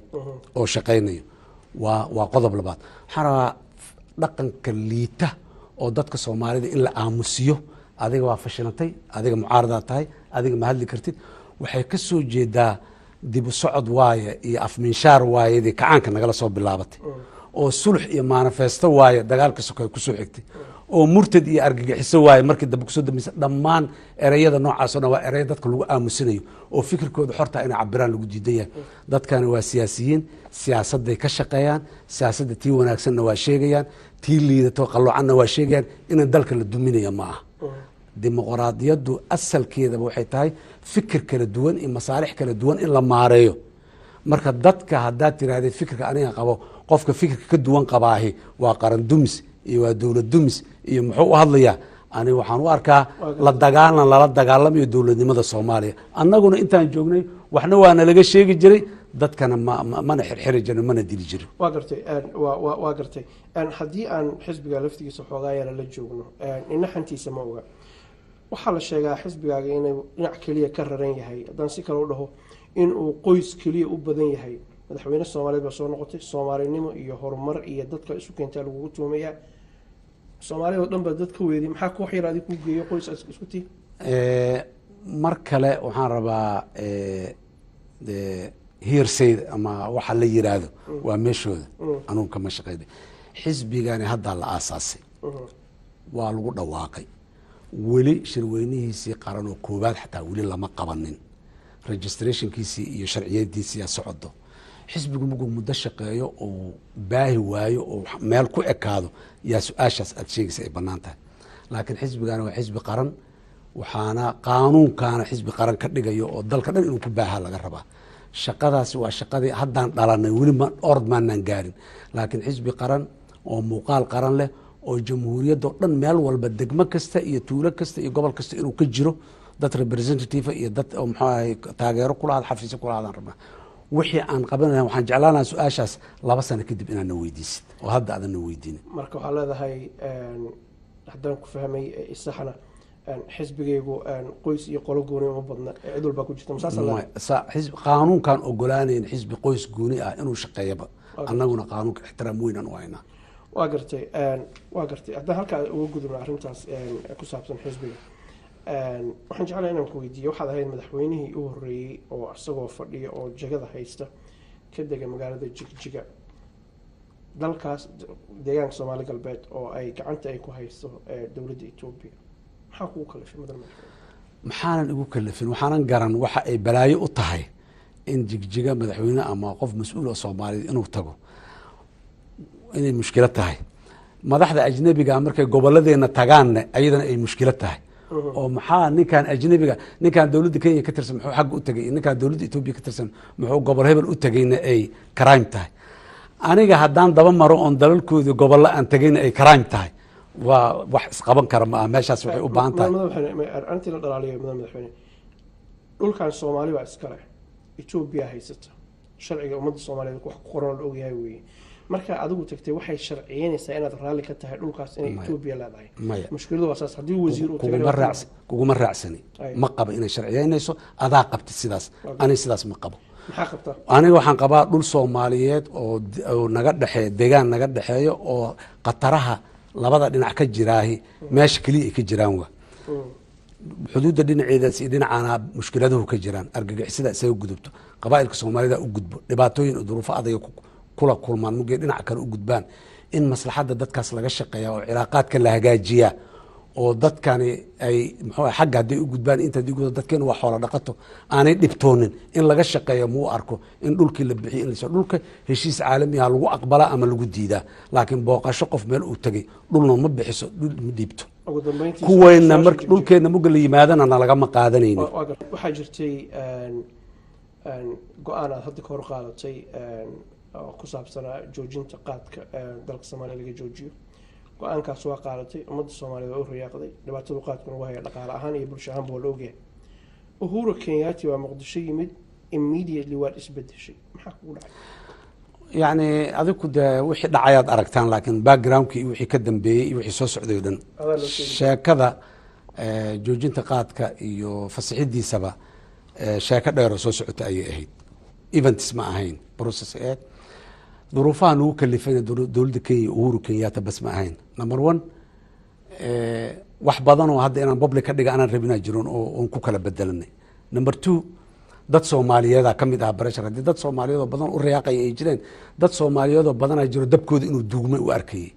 oo shaqaynayo. Waa qodob labaad. Waxaan rabaa dhaqanka liita oo dadka Soomaalida in la aamusiyo, adiga waa fashilantay, adiga mucaaradaa tahay, adiga ma hadli kartid, waxay ka soo jeedaa dib u socod waaye iyo afminshaar waayedii kacaanka nagala soo bilaabatay, oo sulx iyo manifesto waaye dagaalka sokay kusoo xigtay, oo murtad iyo argagixiso waaye markii dambe kusoo dambaysa. Dhammaan ereyada noocaas oo dhan waa ereyo dadka lagu aamusinayo oo fikirkooda xorta inay cabiraan lagu diidan yahay. Dadkani waa siyaasiyiin, siyaasadday ka shaqeeyaan, siyaasadda tii wanaagsanna waa sheegayaan, tii liidato qaloocanna waa sheegayaan. In dalka la duminaya ma aha. Dimuqraadiyaddu asalkeedaba waxay tahay fikir kala duwan iyo masaalix kala duwan in la maareeyo. Marka dadka haddaad tirahdee fikirka aniga qabo, qofka fikirka ka duwan qabaahi waa qaran dumis iyo waa dowlad dumis iyo muxuu u hadlayaa. Aniga waxaan u arkaa la dagaalan lala dagaalamayo dowladnimada Soomaaliya. Annaguna intaan joognay waxna waa nalaga sheegi jiray, dadkana mana xirxiri jirin, mana dili jirin. Waa gartay, waa gartay. Haddii aan xisbiga laftigiisa xoogaa yara la joogno, inaxantiisa ma oga. Waxaa la sheegaa xisbigaaga inuu dhinac keliya ka raran yahay, haddaan si kale u dhaho, inuu qoys keliya u badan yahay. Madaxweyne Soomaaliyeed baa soo noqotay. Soomaalinimo iyo horumar iyo dadka isu keentaa lagugu tuumayaa. Soomaalida oo dhan baa dad ka weeday. Maxaa koox yar adig kuu geeyo, qoys isku tii? Mar kale waxaan rabaa, hearsay ama waxa la yiraahdo waa meeshooda. Anugu kama shaqeyna. Xisbigani haddaa la aasaasay, waa lagu dhawaaqay. Weli shirweynihiisii qaran oo koowaad xataa weli lama qabanin. Registrationkiisii iyo sharciyadiisii socdo. Xisbigu markuu muddo shaqeeyo oo baahi waayo oo meel ku ekaado, yaa su-aashaas aad sheegaysa ay banaan tahay. Laakiin xisbigani waa xisbi qaran, waxaana qaanuunkaana xisbi qaran ka dhigayo oo dalka dhan inuu ku baahaa laga rabaa. Shaqadaasi waa shaqadii haddaan dhalanay, weli ma orod maanaan gaarin. Laakiin xisbi qaran oo muuqaal qaran leh oo jamhuuriyadoo dhan meel walba, degmo kasta iyo tuulo kasta iyo gobol kasta inuu ka jiro dad representative iyo dad oo muxuu ahay taageero kulahaad, xafiisyo kulahaadaan rabnaa. Wixii aan qabanaya, waxaan jeclaan lahaa su-aashaas 2 sano kadib inaad na weydiisid oo hadda aadan na weydiinin. Marka waxaa leedahay, haddaan ku fahmay isaxna, xisbigaygu qoys iyo qolo gooni uma badna, cid walbaa ku jirta, masaasa leedahay? Qaanuunkaan ogolaanayn xisbi qoys gooni ah inuu shaqeeyaba. Annaguna qaanuunka ixtiraam weynaan u haynaa. Waa gartay, waa gartay. Haddaan halkaa uga gudubno arrintaas ku saabsan xisbiga, waxaan jeclahay inaan ku weydiiyo: waxaad ahayd madaxweynihii u horreeyey oo isagoo fadhiya oo jagada haysta ka dega magaalada Jigjiga, dalkaas deegaanka Soomaali Galbeed oo ay gacanta ay ku haysto dowladda Etoobiya. Maxaa kugu kalifay, mudan madaxweyne? Maxaanan igu kalifin? Waxaanan garan waxa ay balaayo u tahay in Jigjiga madaxweyne ama qof mas-uul oo Soomaaliyeed inuu tago inay mushkilo tahay. Madaxda ajnabiga markay gobolladeena tagaanna ayadana ay mushkilo tahay. Oo maxaa ninkan ajnabiga, ninkan dowladda Kenya ka tirsan muxuu xagga u tegay, ninkan dowladda Etoobiya ka tirsan muxuu gobol hebel u tegayna ay crime tahay. Aniga haddaan daba maro oon dalalkoodii gobollo aan tegayna ay crime tahay. Waa wax isqaban kara ma aha. Meeshaas waxay u baahan tahay Madaxweyne, arrintii la dhalaaliyo. Mudan madaxweyne, dhulkan Soomaali baa iskale, Etoobiya haysata. Sharciga ummadda Soomaaliyeed wax ku qoran oo la ogyahay weeye. Marka adigu tagtay, waxay sharciyeynaysaa inaad raalli ka tahay dhulkaas inay Maya. Etoobiya leedahay. Maya. Mushkiladu waa saas. Haddii wasiir uu tagay Kuguma raacs, kuguma raacsani. Ma qaba inay sharciyeynayso. Adaa qabta sidaas, aniga sidaas ma qabo. Maxaa qabtaa? Aniga waxaan qabaa dhul Soomaaliyeed oo naga dhexeeyo, deegaan naga dhexeeyo oo khataraha labada dhinac ka jiraahi meesha keliya ay ka jiraan waa xuduudda dhinaceedaas iyo dhinacaana mushkiladuhu ka jiraan. Argagixisada isaga gudubto, qabaa'ilka Soomaalida u gudbo, dhibaatooyin iyo duruufo adag kula kulmaan mugay dhinaca kale u gudbaan. In maslaxadda dadkaas laga shaqeeya oo cilaaqaadka la hagaajiyaa oo dadkani ay muxuu ahay xagga hadday u gudbaan, inta haddii gudbo, dadkeenu waa xoola dhaqato, aanay dhibtoonin in laga shaqeeyo. Muu arko in dhulkii la bixiyo, in la dhulka heshiis caalami ah lagu aqbalaa ama lagu diidaa. Laakiin booqasho qof meel uu tegay dhulna ma bixiso, dhul ma dhiibto. Ugu dambeyntii, kuweyna su-aasha mar Jigjiga. Dhulkeenna muga la yimaadana nalagama qaadanaynin. Waxaa jirtay go-aan aad hadda ka hor qaadatay oo ku saabsanaa joojinta qaadka dalka Soomaaliya laga joojiyo. Go-aankaas waa qaadatay, ummadda Soomaaliyeed waa u riyaaqday. Dhibaatadu qaadkuna waa haya dhaqaale ahaan iyo bulsho ahaanba waa la ogyahay. Uhuru Kenyatta waa Muqdisho yimid, immediately waad isbedeshay. Maxaa kugu dhacay? Yacni adigu dee wixii dhacayaad aragtaan, laakiin backgroundkii iyo wixii ka dambeeyey iyo wixii soo socday o dhan Adaa loo sheegi. Sheekada joojinta qaadka iyo fasixidiisaba sheeko dheer oo soo socota ayay ahayd. Events ma ahayn, process ahayd. Duruufaha nagu kalifayna dowladda Kenya, Uhuru Kenyatta bas ma ahayn. Number one, wax badan oo hadda inaan public ka dhiga anaan rabinaa jiron oo oon ku kala bedelanay. Number two, dad Soomaaliyeeda ka mid ah pressure. Haddii dad Soomaaliyeed oo badan u riyaaqaya ay jireen, dad Soomaaliyeed oo badanaa jiro dabkooda inuu duugmay u arkayay,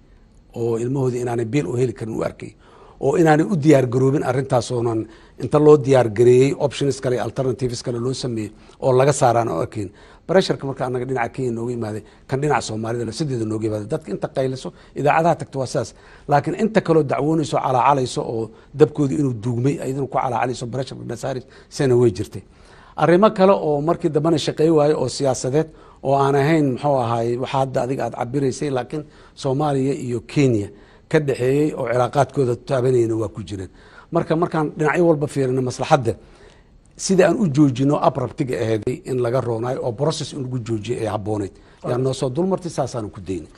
oo ilmahoodii inaanay biil u heli karin u arkayay, oo inaanay u diyaar garoobin arrintaasoonan inta loo diyaar gareeyey options kale, alternatives kale loo sameeyey oo laga saaraan oo arkayn. Pressureka marka annaga dhinaca Kenya nooga yimaaday, kan dhinaca Soomaalida lafsadeeda nooga yimaaday. Dadka inta qayliso, idaacadaha tagto, waa sidaas. Laakiin inta kaloo dacwoonayso, calaacalayso oo dabkooda inuu duugmay ayadana ku calaacalayso, pressureka nasaaris sena way jirtay. Arrimo kale oo markii dambena shaqey waayo oo siyaasadeed oo aan ahayn muxuu ahaay waxa hadda adiga aad cabiraysay, laakiin Soomaaliya iyo Kenya ka dhexeeyey oo cilaaqaadkooda taabanayna waa ku jireen. Marka markaan dhinacyo walba fiirino, maslaxadda sida aan u joojino abruptiga aheeday in laga roonaayo oo process in lagu joojiyay ay habbooneyd yaa noo soo dulmartay, saasaanu ku daynay.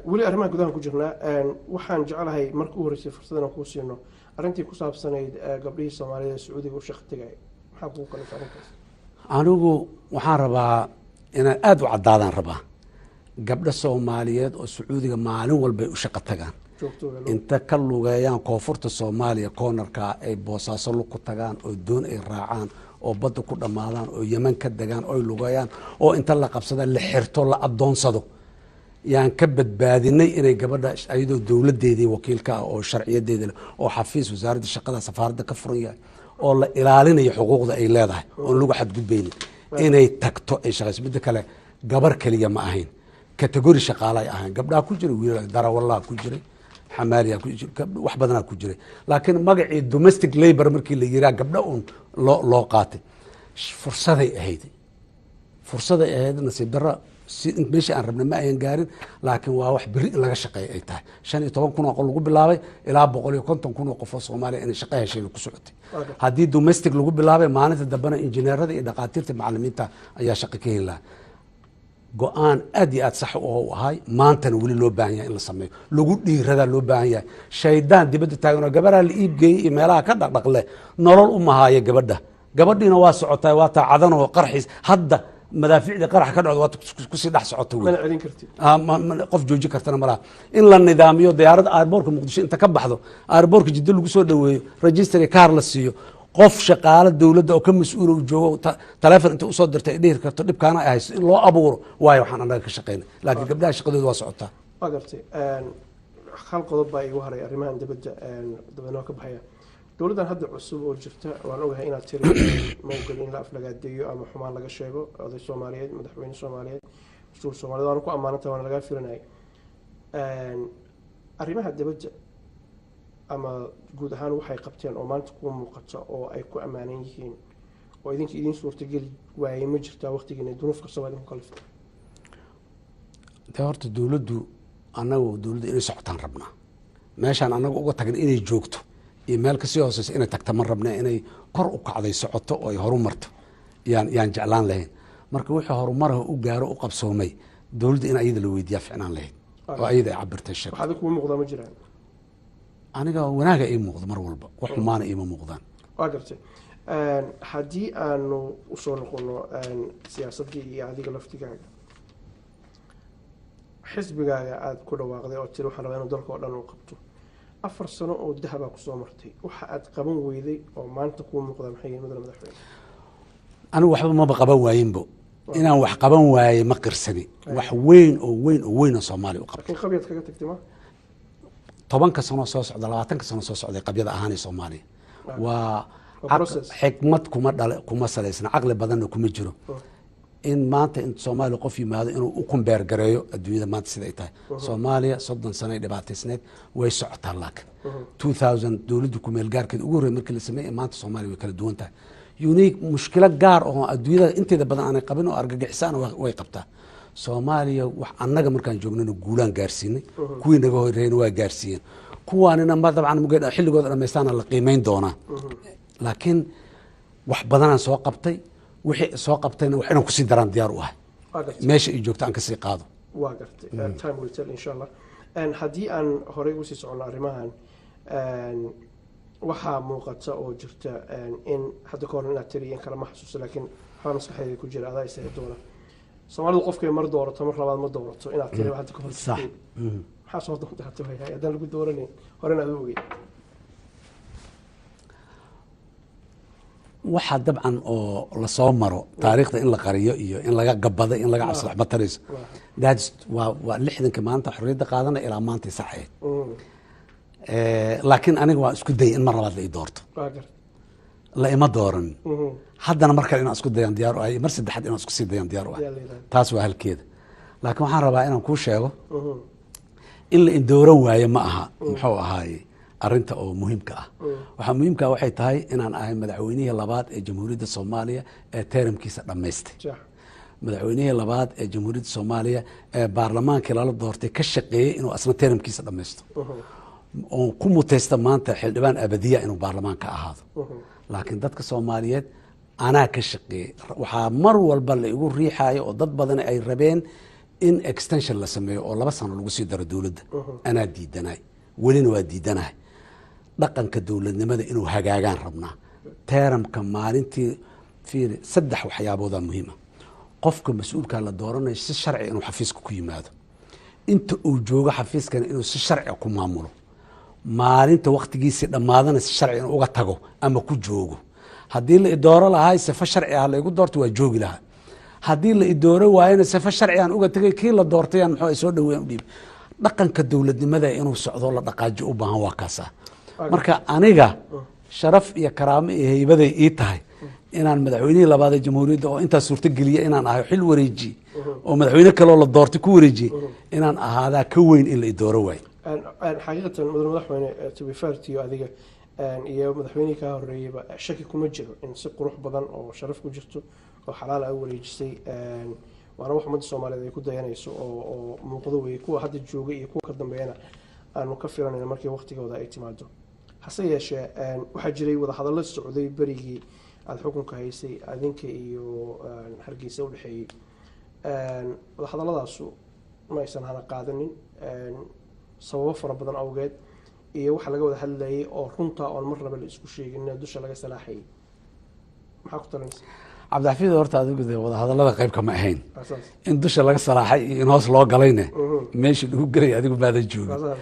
Weli arrimaha gudahan ku jirnaa. Waxaan jeclahay marka u horreysay fursad inaan kuu siino arrintii ku saabsanayd gabdhihii Soomaaliyeed ee Sacuudiga u shaqo tegaya. Maxaa kugu kalifay arrintaas? Anigu waxaan rabaa Inaan aada u caddaadaan rabaa. Gabdho Soomaaliyeed oo Sacuudiga maalin walbay u shaqo tagaan, inta ka lugeeyaan koonfurta Soomaaliya koonarka, ay Boosaaso lug ku tagaan, oo doon ay raacaan, oo badda ku dhammaadaan, oo Yeman ka degaan, oo ay lugeeyaan, oo inta la qabsada la xirto, la addoonsado, yaan ka badbaadinay inay gabadha ayadoo dowladeedii wakiilka ah oo sharciyadeeda leh oo xafiis wasaaradda shaqada safaaradda ka furan yahay oo la ilaalinayo xuquuqda ay leedahay oon lagu xadgudbaynin inay tagto, ay shaqayso. Midda kale, gabar keliya ma ahayn, category shaqaale ay ahayn. Gabdhaha ku jiray, wiilal darawallaa ku jiray, xamaaliyaa ku jiray, wax badanaa ku jiray, laakiin magacii domestic labor markii la yiraa gabdho uun loo qaatay. Fursaday ahayd, fursaday ahayd. Nasiib darro, si meeshii aan rabnay ma ayan gaarin, laakiin waa wax beri in laga shaqeeya ay tahay. 15,000 oo qof lagu bilaabay, ilaa 150,000 oo qof oo Soomaaliya inay shaqo heshayna ku socotay. Haddii domestic lagu bilaabay, maalinta dambena injineerada iyo dhakhaatiirta, macalimiinta ayaa shaqo ka heli lahaa. Go-aan aad iyo aad sax u ahay, maantana weli loo baahan yahay in la sameeyo, lagu dhiiradaa loo baahan yahay. Shaydaan dibadda taagan oo gabaraa la iibgeeyey iyo meelaha ka dhaqdhaqle nolol u mahaayo gabadha. Gabadhiina waa socotaa, waa taa cadan oo qarxiis hadda madaafiicdii qarax ka dhacdo, waa kusii dhex socota wey. Mana celin kartid. Qof jooji kartana malaha. In la nidaamiyo diyaaradda airportka Muqdisho inta ka baxdo airportka Jiddo lagu soo dhaweeyo, registry kaar la siiyo, qof shaqaalo dowladda oo ka mas-uula uu joogo, taleefon inta usoo dirtay ay dhihi karto dhibkaana ay haysto, in loo abuuro waayo. Waxaan annaga ka shaqeynay, laakiin gabdhaha shaqadooda waa socotaa. Waa gartay. Hal qodob baa igu haray arrimahan dibadda, dabeedna ka baxaya. Dowladdan hadda cusub oo jirta, waan ogahay inaad tiri ma ogoli in la aflagaadeeyo ama xumaan laga sheego oday Soomaaliyeed, madaxweyne Soomaaliyeed, mas-uul Soomaaliyeed, waana ku ammaananta, waana lagaa filanayay. Arrimaha dibadda ama guud ahaan waxay qabteen oo maanta kuu muuqata oo ay ku ammaanan yihiin oo idinka idiin suurtageli waayey ma jirtaa waqtigiina, duruuf kasta waa idinku kaliftay? Dee horta dowladdu, annagu dowladdu inay socotaan rabnaa. Meeshaan annaga uga tagna inay joogto iyo meel kasii hooseysa inay tagta ma rabna. Inay kor u kacday, socoto oo ay horumarto yaan jeclaan lahayn. Marka wixii horumaraha u gaaro, u qabsoomay dowladda, in ayada la weydiiyaa ficnaan lahayd oo ayada ay cabirtay sheegto. Wax adiga kuu muuqdaa ma jiraan? Aniga wanaaga ii muuqdo mar walba, wax xumaana iima muuqdaan. Waa gartay. Haddii aanu usoo noqono siyaasaddii iyo adiga laftigaaga, xisbigaaga aada ku dhawaaqday oo tiri waxaan rabaa inuu dalka oo dhan uu qabto, 4 sano oo dahabaa kusoo martay, waxa aad qaban weyday oo maanta kuu muuqda maxay yihiin, mudane madaxweyne? Anigu waxba maba qaban waayinbo. Inaan wax qaban waaye ma qirsani. Wax weyn oo weyn oo weyn oo Soomaaliya u qabtay. Laakiin qabyaad kaga tagtay ma? 10-ka sano soo socda, 20-ka sano soo socday qabyada ahaanay Soomaaliya waa Waa process. Xikmad kuma dhal, kuma salaysna, caqli badanna kuma jiro in maanta in Soomaaliya qof yimaado inuu u kumbeer gareeyo adduunyada maanta sida ay tahay. Soomaaliya 30 sano ay dhibaataysneed, way socotaa, laakiin 2000 dowladda kumeel gaarkeeda ugu horrey markii la sameeyey, maanta Soomaaliya way kala duwan tahay. Unique mushkilo gaar oo adduunyada inteeda badan aanay qabin oo argagixisaan way qabtaa Soomaaliya. Wax annaga markaan joognana guulaan gaarsiinay, kuwii naga horreeyna waa gaarsiiyeen, kuwaanina ma dabcan mugay xilligooda dhammaystaana la qiimeyn doonaa. Laakiin wax badanaan soo qabtay, wixii soo qabtayna wax inaan kusii daraan diyaar u ahay. Waa gartay. Meesha ay joogto aan kasii qaado. Waa gartay. Time will tell, insha Allah. Haddii aan horey ugu sii soconno arrimahan, waxaa muuqata oo jirta in hadda ka hor inaad tiri in kale ma xasuusto, laakiin waxbaa maskaxdayda ku jira, adaa isaga doona, Soomaalidu qofkay mar doorato mar labaad ma doorato, inaad tiri hadda ka hor Sax. jirtay. Maxaa soo doonta hadda wayahay haddaan lagu dooranayn horena aad u ogey? Waxaa dabcan oo lasoo maro taariikhda in la qariyo iyo in laga gabado, in laga cabsado, waxba tarayso. That's waa 60-ka maanta xorriyadda qaadana ilaa maantay sax ahayd. Laakiin aniga waa isku dayay in mar labaad la ii doorto. Waa gartay. La ima dooran. Haddana mar kale inaan isku dayaan diyaar u ahay, mar saddexaad inaan isku sii dayaan diyaar u ahay. Yaa la yidhahda. Taas waa halkeeda, laakiin waxaan rabaa inaan kuu sheego in la indooran waaye ma aha muxuu ahaaye arrinta oo muhiimka ah. Waxaa muhiimka ah waxay tahay inaan ahay madaxweynihii labaad ee Jamhuuriyadda Soomaaliya ee termkiisa dhammaystay, madaxweynihii labaad ee Jamhuuriyadda Soomaaliya ee baarlamaankii lala doortay ka shaqeeyey inuu asna termkiisa dhammaysto, oo ku mutaysta maanta xildhibaan abadiya inuu baarlamaanka ahaado. Laakiin dadka Soomaaliyeed anaa ka shaqeeyey. Waxaa mar walba la igu riixaayo oo dad badan ay rabeen in extension la sameeyo oo 2 sano lagu sii daro dowladda. Anaa diidanahay, welina waa diidanahay. Dhaqanka dowladnimada inuu hagaagaan rabnaa. Termka maalintii, fiiri, saddex waxyaaboodaa muhiima. Qofka mas-uulkaa la dooranayo si sharci inuu xafiiska ku yimaado, inta uu joogo xafiiskana inuu si sharci ku maamulo, maalinta waktigiisii dhammaadana si sharci inuu uga tago ama ku joogo. Haddii la idooro lahaa, sifo sharci ah laigu doorto, waa joogi lahaa. Haddii la idooro waayana, sifo sharci aan uga tegay, kii la doortay aan muxuu soo dhaweyn u dhiibay. Dhaqanka dowladnimada inuu socdo, la dhaqaajo u baahan waa kaasa. Marka aniga sharaf iyo karaamo iyo haybaday ii tahay inaan madaxweynihii labaad ee jamhuuriyadda oo intaas suurtogeliya inaan ahay, xil wareejiye oo madaxweyne kaleoo la doortay ku wareejiyey inaan ahaadaa ka weyn in la idooro waayo. Xaqiiqatan, mudan madaxweyne, to be fair to you, adiga iyo madaxweynihii kaa horeeyeyba, shaki kuma jiro in si qurux badan oo sharaf ku jirto oo xalaal a u wareejisay. Waana wax ummadda Soomaaliyeed ay ku dayanayso oo muuqdo weeye. Kuwa hadda jooga iyo kuwa ka dambeeyana aanu ka filanayno markii waqtigooda ay timaado. Hase yeeshee, waxaa jiray wadahadallo socday berigii aada xukunka haysay, adinka iyo Hargeysa udhexeeyey. Wadahadalladaasu ma aysan hana qaadanin sababo fara badan awgeed, iyo waxa laga wada hadlayay oo runta oon marnaba la isku sheegin, dusha laga salaaxayay. Maxaa ku talinaysa? Cabdixafiid, horta adigu dee wadahadallada qayb kama ahayn. In dusha laga salaaxay iyo in hoos loo galayne, meeshii lagu gelay adigu maadan joogin.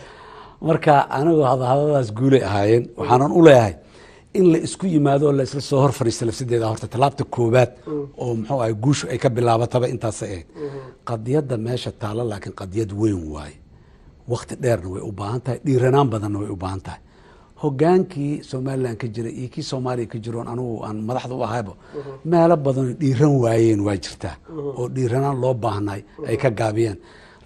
Marka anigu wadahadalladaas guulay ahaayeen. Waxaanan u leeyahay in la isku yimaado oo la isla soo hor fadhiista lafsadeeda horta tallaabta koowaad oo muxuu ahay guushu ay ka bilaabataba intaasay ahayd. Qadiyadda meesha taalla laakiin qadiyad weyn waaye, wakti dheerna way u baahan tahay, dhiiranaan badanna way u baahan tahay. Hogaankii Somalilan ka jiray iyo kii Soomaaliya ka jiroon anigu aan madaxda u ahayba, meelo badan dhiiran waayeen waa jirtaa oo dhiiranaan loo baahnay ay ka gaabiyeen.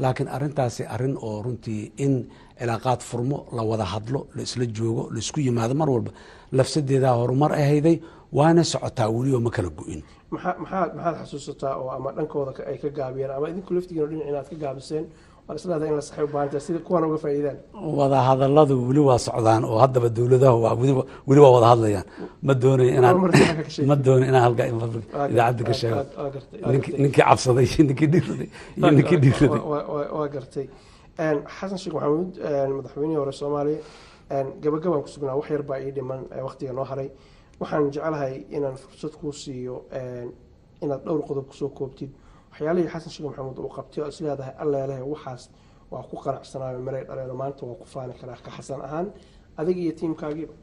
Laakiin arrintaasi arrin oo runtii in cilaaqaad furmo, la wada hadlo, la isla joogo, la isku yimaado mar walba lafsadeedaa horumar ahayday, waana socotaa weli oo ma kala go-in. Maxaad xasuusataa oo ama dhankooda ay ka gaabiyeen ama idinku laftigiina dhinaciina aad ka gaabiseen waad isleedahay in la saxay u baahan tahay sida kuwan uga faa'iidaan? Wada hadalladu weli waa socdaan oo haddaba dowladaha waa weli waa wada hadlayaan. Ma doonayo inaan ma doonayo inaan halka idaacadda ka sheego ninkii cabsaday iyo ninkii dhiiraday iyo ninkii dhiiraday. Waa gartay. Xasan Sheekh Maxamuud, madaxweynihii hore Soomaaliya, gabagabaan ku sugnaa, wax yar baa ii dhiman waqtiga noo haray. Waxaan jeclahay inaan fursad kuu siiyo inaad dhowr qodob kusoo koobtid waxyaalihii Xasan Sheekh Maxamuud uu qabtay oo is leedahay alleelehe waxaas waa ku qanacsanaayo, maray dhaleeno, maanta waa ku faani karaa ka Xasan ahaan, adiga iyo tiimkaagiiba.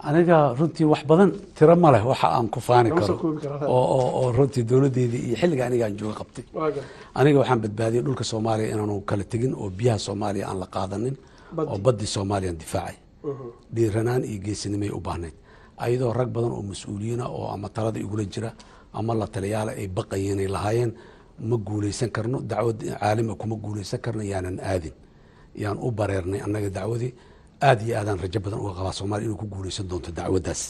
Aniga runtii wax badan tiro ma leh waxa aan ku faani karo oo runtii dowladdeedii iyo xilliga aniga aan jooga qabtay. Aniga waxaan badbaadiyey dhulka Soomaaliya inaanu kala tegin oo biyaha Soomaaliya aan la qaadanin oo baddii Soomaaliya aan difaacay. Dhiiranaan iyo geesinimay u baahnayd, ayadoo rag badan oo mas-uuliyiina oo ama talada igula jira ama la taliyaala ay baqayeen, ay lahaayeen ma guuleysan karno, dacwad caalima kuma guuleysan karno, yaanan aadin, yaan u bareernay annaga dacwadii. Aada iyo aadaan rajo badan uga qabaa Soomaliya inuu ku guuleysan doonto dacwaddaas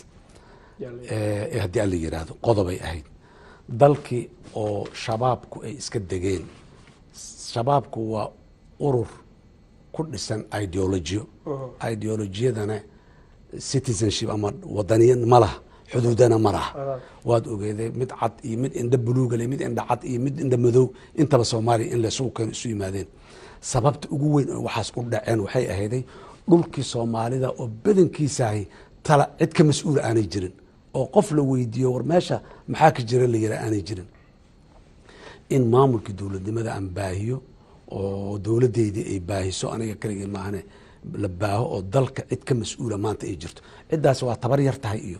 haddii Alla yiraahdo. Qodobay ahayd dalkii oo Shabaabku ay iska degeen. Shabaabku waa urur ku dhisan ideologiyo, ideolojiyadana citizenship ama wadaniyad ma laha, xuduudana ma laha. Waad ogeeday mid cad iyo mid indha buluugale, mid indha cad iyo mid indha madow, intaba Soomaaliya in laysugu keeno isu yimaadeen. Sababta ugu weyn oo waxaas u dhaceen waxay ahayday dhulkii Soomaalida oo badankiisaahi tala cid ka mas-uula aanay jirin, oo qof la weydiiyo war meesha maxaa ka jira la yihaa aanay jirin. In maamulkii dowladnimada aan baahiyo oo dowladdeydii ay baahiso, aniga keligii maahane, la baaho oo dalka cid ka mas-uula maanta ay jirto. Ciddaas waa tabar yar tahay iyo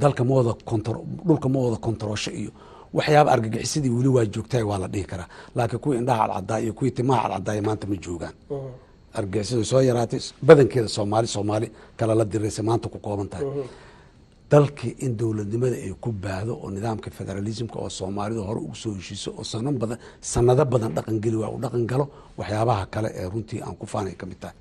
dalka ma wada kontro, dhulka ma wada kontaroosho iyo waxyaaba argagixisadii weli waa joogtahay waa la dhihi karaa, laakiin kuwii indhaha cadcadaa iyo kuwii timaha cadcadaaya maanta ma joogaan. Argagixisadu soo yaraatay, badankeeda Soomaali Soomaali kala la diraysa maanta ku kooban tahay. Dalkii in dowladnimada ay ku baahdo oo nidaamka federalismka oo Soomaalidu hore ugu soo heshiiso oo sano badan, sanado badan dhaqan geli waa u dhaqan galo. Waxyaabaha kale ee runtii aan ku faanay ka mid tahay,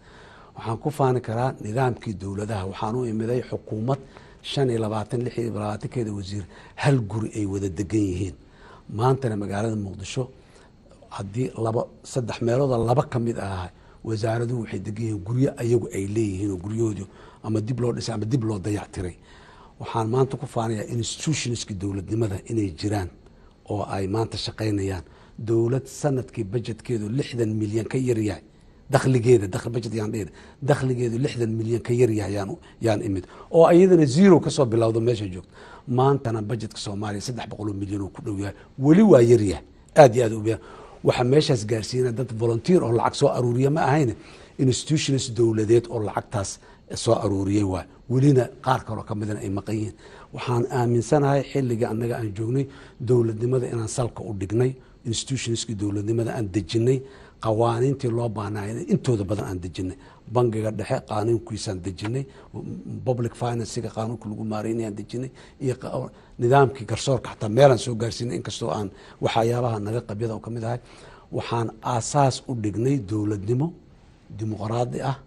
waxaan ku faani karaa nidaamkii dowladaha. Waxaan u imiday xukuumad 25, 26keeda wasiir hal guri ay wada degan yihiin. Maantana magaalada Muqdisho haddii laba saddex meelooda laba ka mid ah wasaaraduhu waxay degan yihiin guryo ayagu ay leeyihiin oo guryahoodii ama dib loo dhisay ama dib loo dayactiray. Waxaan maanta ku faanayaa institutionski dowladnimada inay jiraan oo ay maanta shaqaynayaan. Dowlad sanadkii bajetkeedu 60 milyan ka yaryahay Dakhligeeda, dakhli budget yaan dhihin, dakhligeedu 60 milyan ka yar yahay yaan imid, oo iyadana zero kasoo bilowdo meesha joogto. Maantana budgetka Soomaaliya 300 milyan oo ku dhow yahay, weli waa yaryahay, aad iyo aad u yahay. Waxaa meeshaas gaarsiina dad volunteer oo lacag soo aruuriya ma ahayn, institutions dowladeed oo lacagtaas soo aruuriyey waay. Welina qaar kaloo ka midana ay maqan yihiin. Waxaan aaminsanahay xilliga annaga aan joognay dowladnimada inaan salka u dhignay, institutionskii dowladnimada aan dejinay, qawaaniintii loo baahnay intooda badan aan dejinay, bangiga dhexe qaanuunkiisaan dejinay, public financega qaanuunka lagu maareynayaan dejinay, iyo nidaamkii garsoorka xataa meelaan soo gaarsiinay, inkastoo aan waxyaabaha naga qabyada oo ka mid ahay. Waxaan aasaas u dhignay dowladnimo dimuqraadi ah,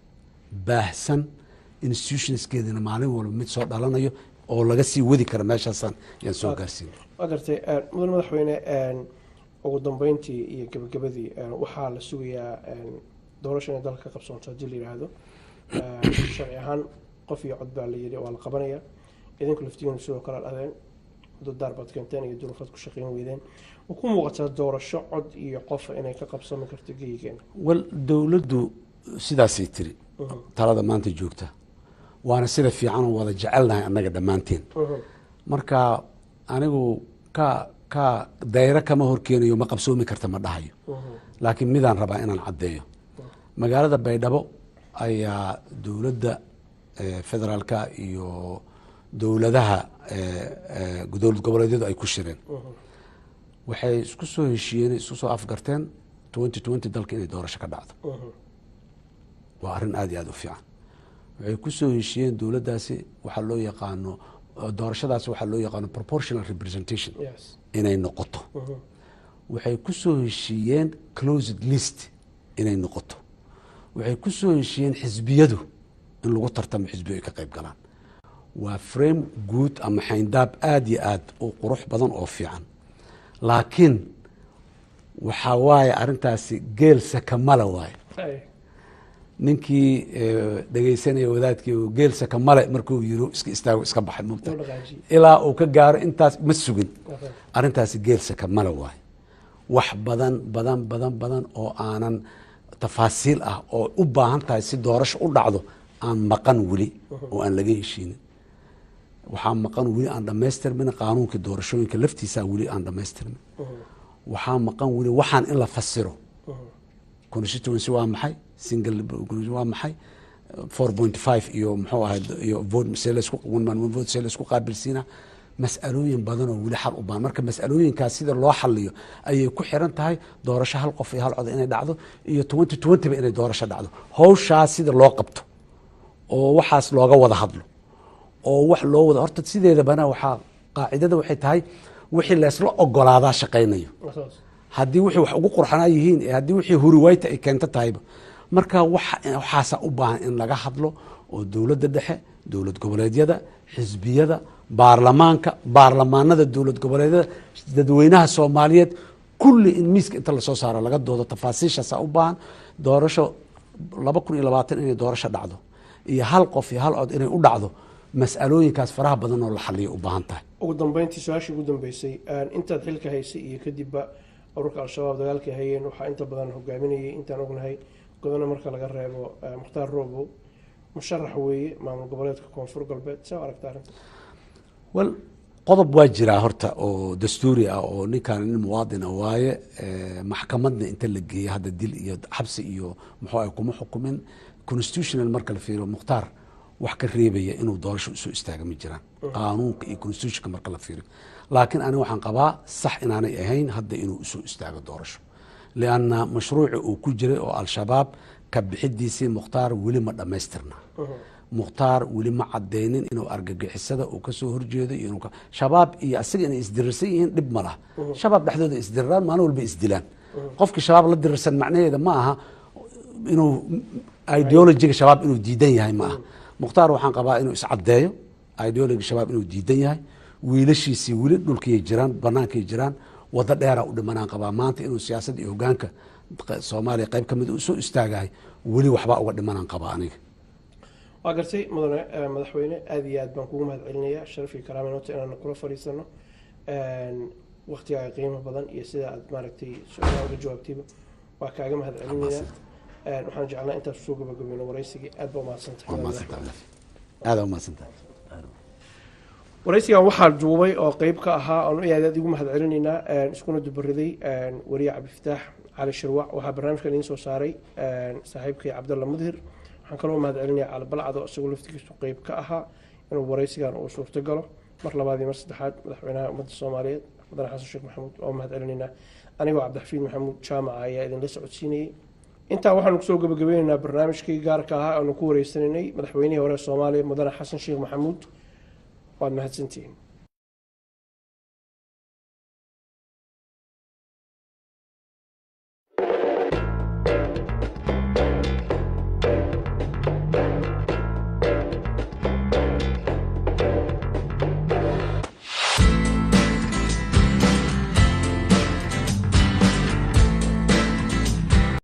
baahsan, institutionskeedina maalin walba mid soo dhalanayo oo laga sii wadi kara. Meeshaasaan yaan soo gaarsiinay. Waa gartay, mudan madaxweyne. Ugu dambeyntii iyo gebagabadii, waxaa la sugayaa doorasho inay dalka ka qabsoonto. Haddii la yidhaahdo sharci ahaan qof iyo cod baa la yidhi waa la qabanaya, idinku laftigiinu sidoo kale aad adeen cudurdaar baad keenteen iyo duruufaad ku shaqeyn weydeen. Ma ku muuqataa doorasho cod iyo qofa inay ka qabsami karto geyigeena? Wal, dowladdu sidaasay tiri, talada maanta joogta, waana sida fiican oo wada jecelnahay annaga dhammaanteen. Marka anigu ka dayro kama horkeenayo, ma qabsoomi karta ma dhahayo, laakiin midaan rabaa inaan caddeeyo. Magaalada Baydhabo ayaa dowladda federaalka iyo dowladaha dowlad goboleedyadu ay ku shireen. Waxay isku soo heshiiyeen, isku soo afgarteen 2020 dalka inay doorasho ka dhacdo. Waa arrin aada iyo aada u fiican. Waxay ku soo heshiiyeen dowladdaasi waxaa loo yaqaano doorashadaasi, waxaa loo yaqaano proportional representation inay noqoto. Waxay ku soo heshiiyeen closed list inay noqoto. Waxay ku soo heshiiyeen xisbiyadu in lagu tartamo, xisbiyo ay ka qayb galaan. Waa frame guud ama xayndaab aada iyo aada u qurux badan oo fiican, laakiin waxaa waaye arrintaasi geel sakamala waaye. Ninkii dhegeysanaya wadaadkii geel sakamale markuu yiri iska istaago, iska baxay mugta ilaa uu ka gaaro intaas ma sugin. Arrintaasi geel sakamale waaye. Wax badan badan badan badan oo aanan tafaasiil ah oo u baahan tahay si doorasho u dhacdo aan maqan weli oo aan laga heshiinin. Waxaa maqan weli aan dhammaystirmin qaanuunkii doorashooyinka laftiisa, weli aan dhammaystirmin. Waxaa maqan weli waxaan in la fasiro constituency waa maxay, single waa maxay, 4.5 iyo muxuu ahay iyo vote see laysku, one man one vote see laysku qaabilsiinaa, mas'alooyin badan oo weli xal u baahan. Marka mas'alooyinkaas sida loo xaliyo ayay ku xiran tahay doorasho hal qof iyo hal cod inay dhacdo iyo 2020 ba inay doorasho dhacdo. Hawshaas sida loo qabto oo waxaas looga wada hadlo oo wax loo wada horta sideedabana waxaa qaacidada waxay tahay wixii laysla ogolaadaa shaqaynayo, haddii wixii wax ugu qurxanaa yihiin ee haddii wixii huriwayta ay keento tahayba. Marka waxaasa u baahan in laga hadlo oo dowladda dhexe, dowlad goboleedyada, xisbiyada, baarlamaanka, baarlamaanada dowlad goboleedyada, dadweynaha Soomaaliyeed kulli in miiska inta lasoo saaro laga doodo. Tafaasiishaasa u baahan. Doorasho 2020 inay doorasho dhacdo iyo hal qof iyo hal cod inay u dhacdo, mas'alooyinkaas faraha badan oo la xaliyo u baahan tahay. Ugu dambeyntii, su-aashii ugu dambeysay, intaad xilka haysay iyo kadibba ururka Al-Shabaab dagaalkay hayeen waxaa inta badan hogaaminayay, intaan ognahay, godona marka laga reebo, Mukhtaar Robow. Musharax weeye maamul goboleedka Koonfur Galbeed. See u aragta arrinta? Well, qodob waa jiraa horta oo dastuuri ah oo ninkan nin muwaadina waaye. Maxkamadna inta la geeyey hadda dil iyo xabsi iyo muxuu ah kuma xukumin. Constitutional marka la fiiriyo, Mukhtaar wax ka reebaya inuu doorasho usoo istaaga ma jiraan, qaanuunka iyo constitutionka marka la fiiriyo. Laakiin aniga waxaan qabaa sax inaanay ahayn hadda inuu usoo istaago doorasho, lianna mashruuci uu ku jiray oo Al-Shabaab ka bixidiisii Mukhtaar weli ma dhammaystirna. Mukhtaar weli ma cadeynin inuu argagixisada uu kasoo horjeedo iyo inuu Shabaab iyo asiga inay isdirirsan yihiin. Dhib ma laha, Shabaab dhexdooda isdiriraan, maalin walba isdilaan. Qofkii Shabaab la dirirsan macnaheeda ma aha inuu ideologiga Shabaab inuu diidan yahay ma aha. Mukhtaar waxaan qabaa inuu iscadeeyo ideologiga Shabaab inuu diidan yahay. Wiilashiisii weli dhulkiyay jiraan, banaankay jiraan, wado dheeraa u dhimanaan qabaa. Maanta inuu siyaasadda iyo hogaanka Soomaaliya qayb ka mid u soo istaagahay weli waxbaa uga dhimanaan qabaa aniga. Waa gartay, mudane madaxweyne, aada iyo aad baan kugu mahad celinayaa. Sharaf iyo karaama noota inaan kula fadhiisano. Waktigaaga qiimo badan iyo sida aad maaragtay su-aalaha uga jawaabtayba waa kaaga mahad celinayaa. Waxaan jeclaa intaas kusoo gabagabayno waraysigii. Aad baa umahadsantahay. Waa mahadsantahay, aada umahadsantahay. Waraysigan waxaa duubay oo qeyb ka ahaa oon aad aad igu mahad celinaynaa, iskuna dubariday wariye Cabdifataax Cali Shirwac. Waxaa barnaamijkan idiin soo saaray saaxiibkay Cabdalla Mudhir. Waxaan kaloo mahad celinaya Cali Balcado, isagoo laftigiisu qeyb ka ahaa inuu waraysigan uu suurto galo. Mar labaad iyo mar saddexaad, madaxweynaha ummadda Soomaaliyeed, mudane Xasan Sheekh Maxamuud, waa mahad celinaynaa. Anigoo Cabdixafiid Maxamuud Jaamaca ayaa idinla socodsiinayay. Intaa waxaanu kusoo gabagabeynaynaa barnaamijkii gaarka ahaa aanu ku wareysanaynay madaxweynihii hore Soomaaliya, mudane Xasan Sheekh Maxamuud. Waad mahadsantihiin.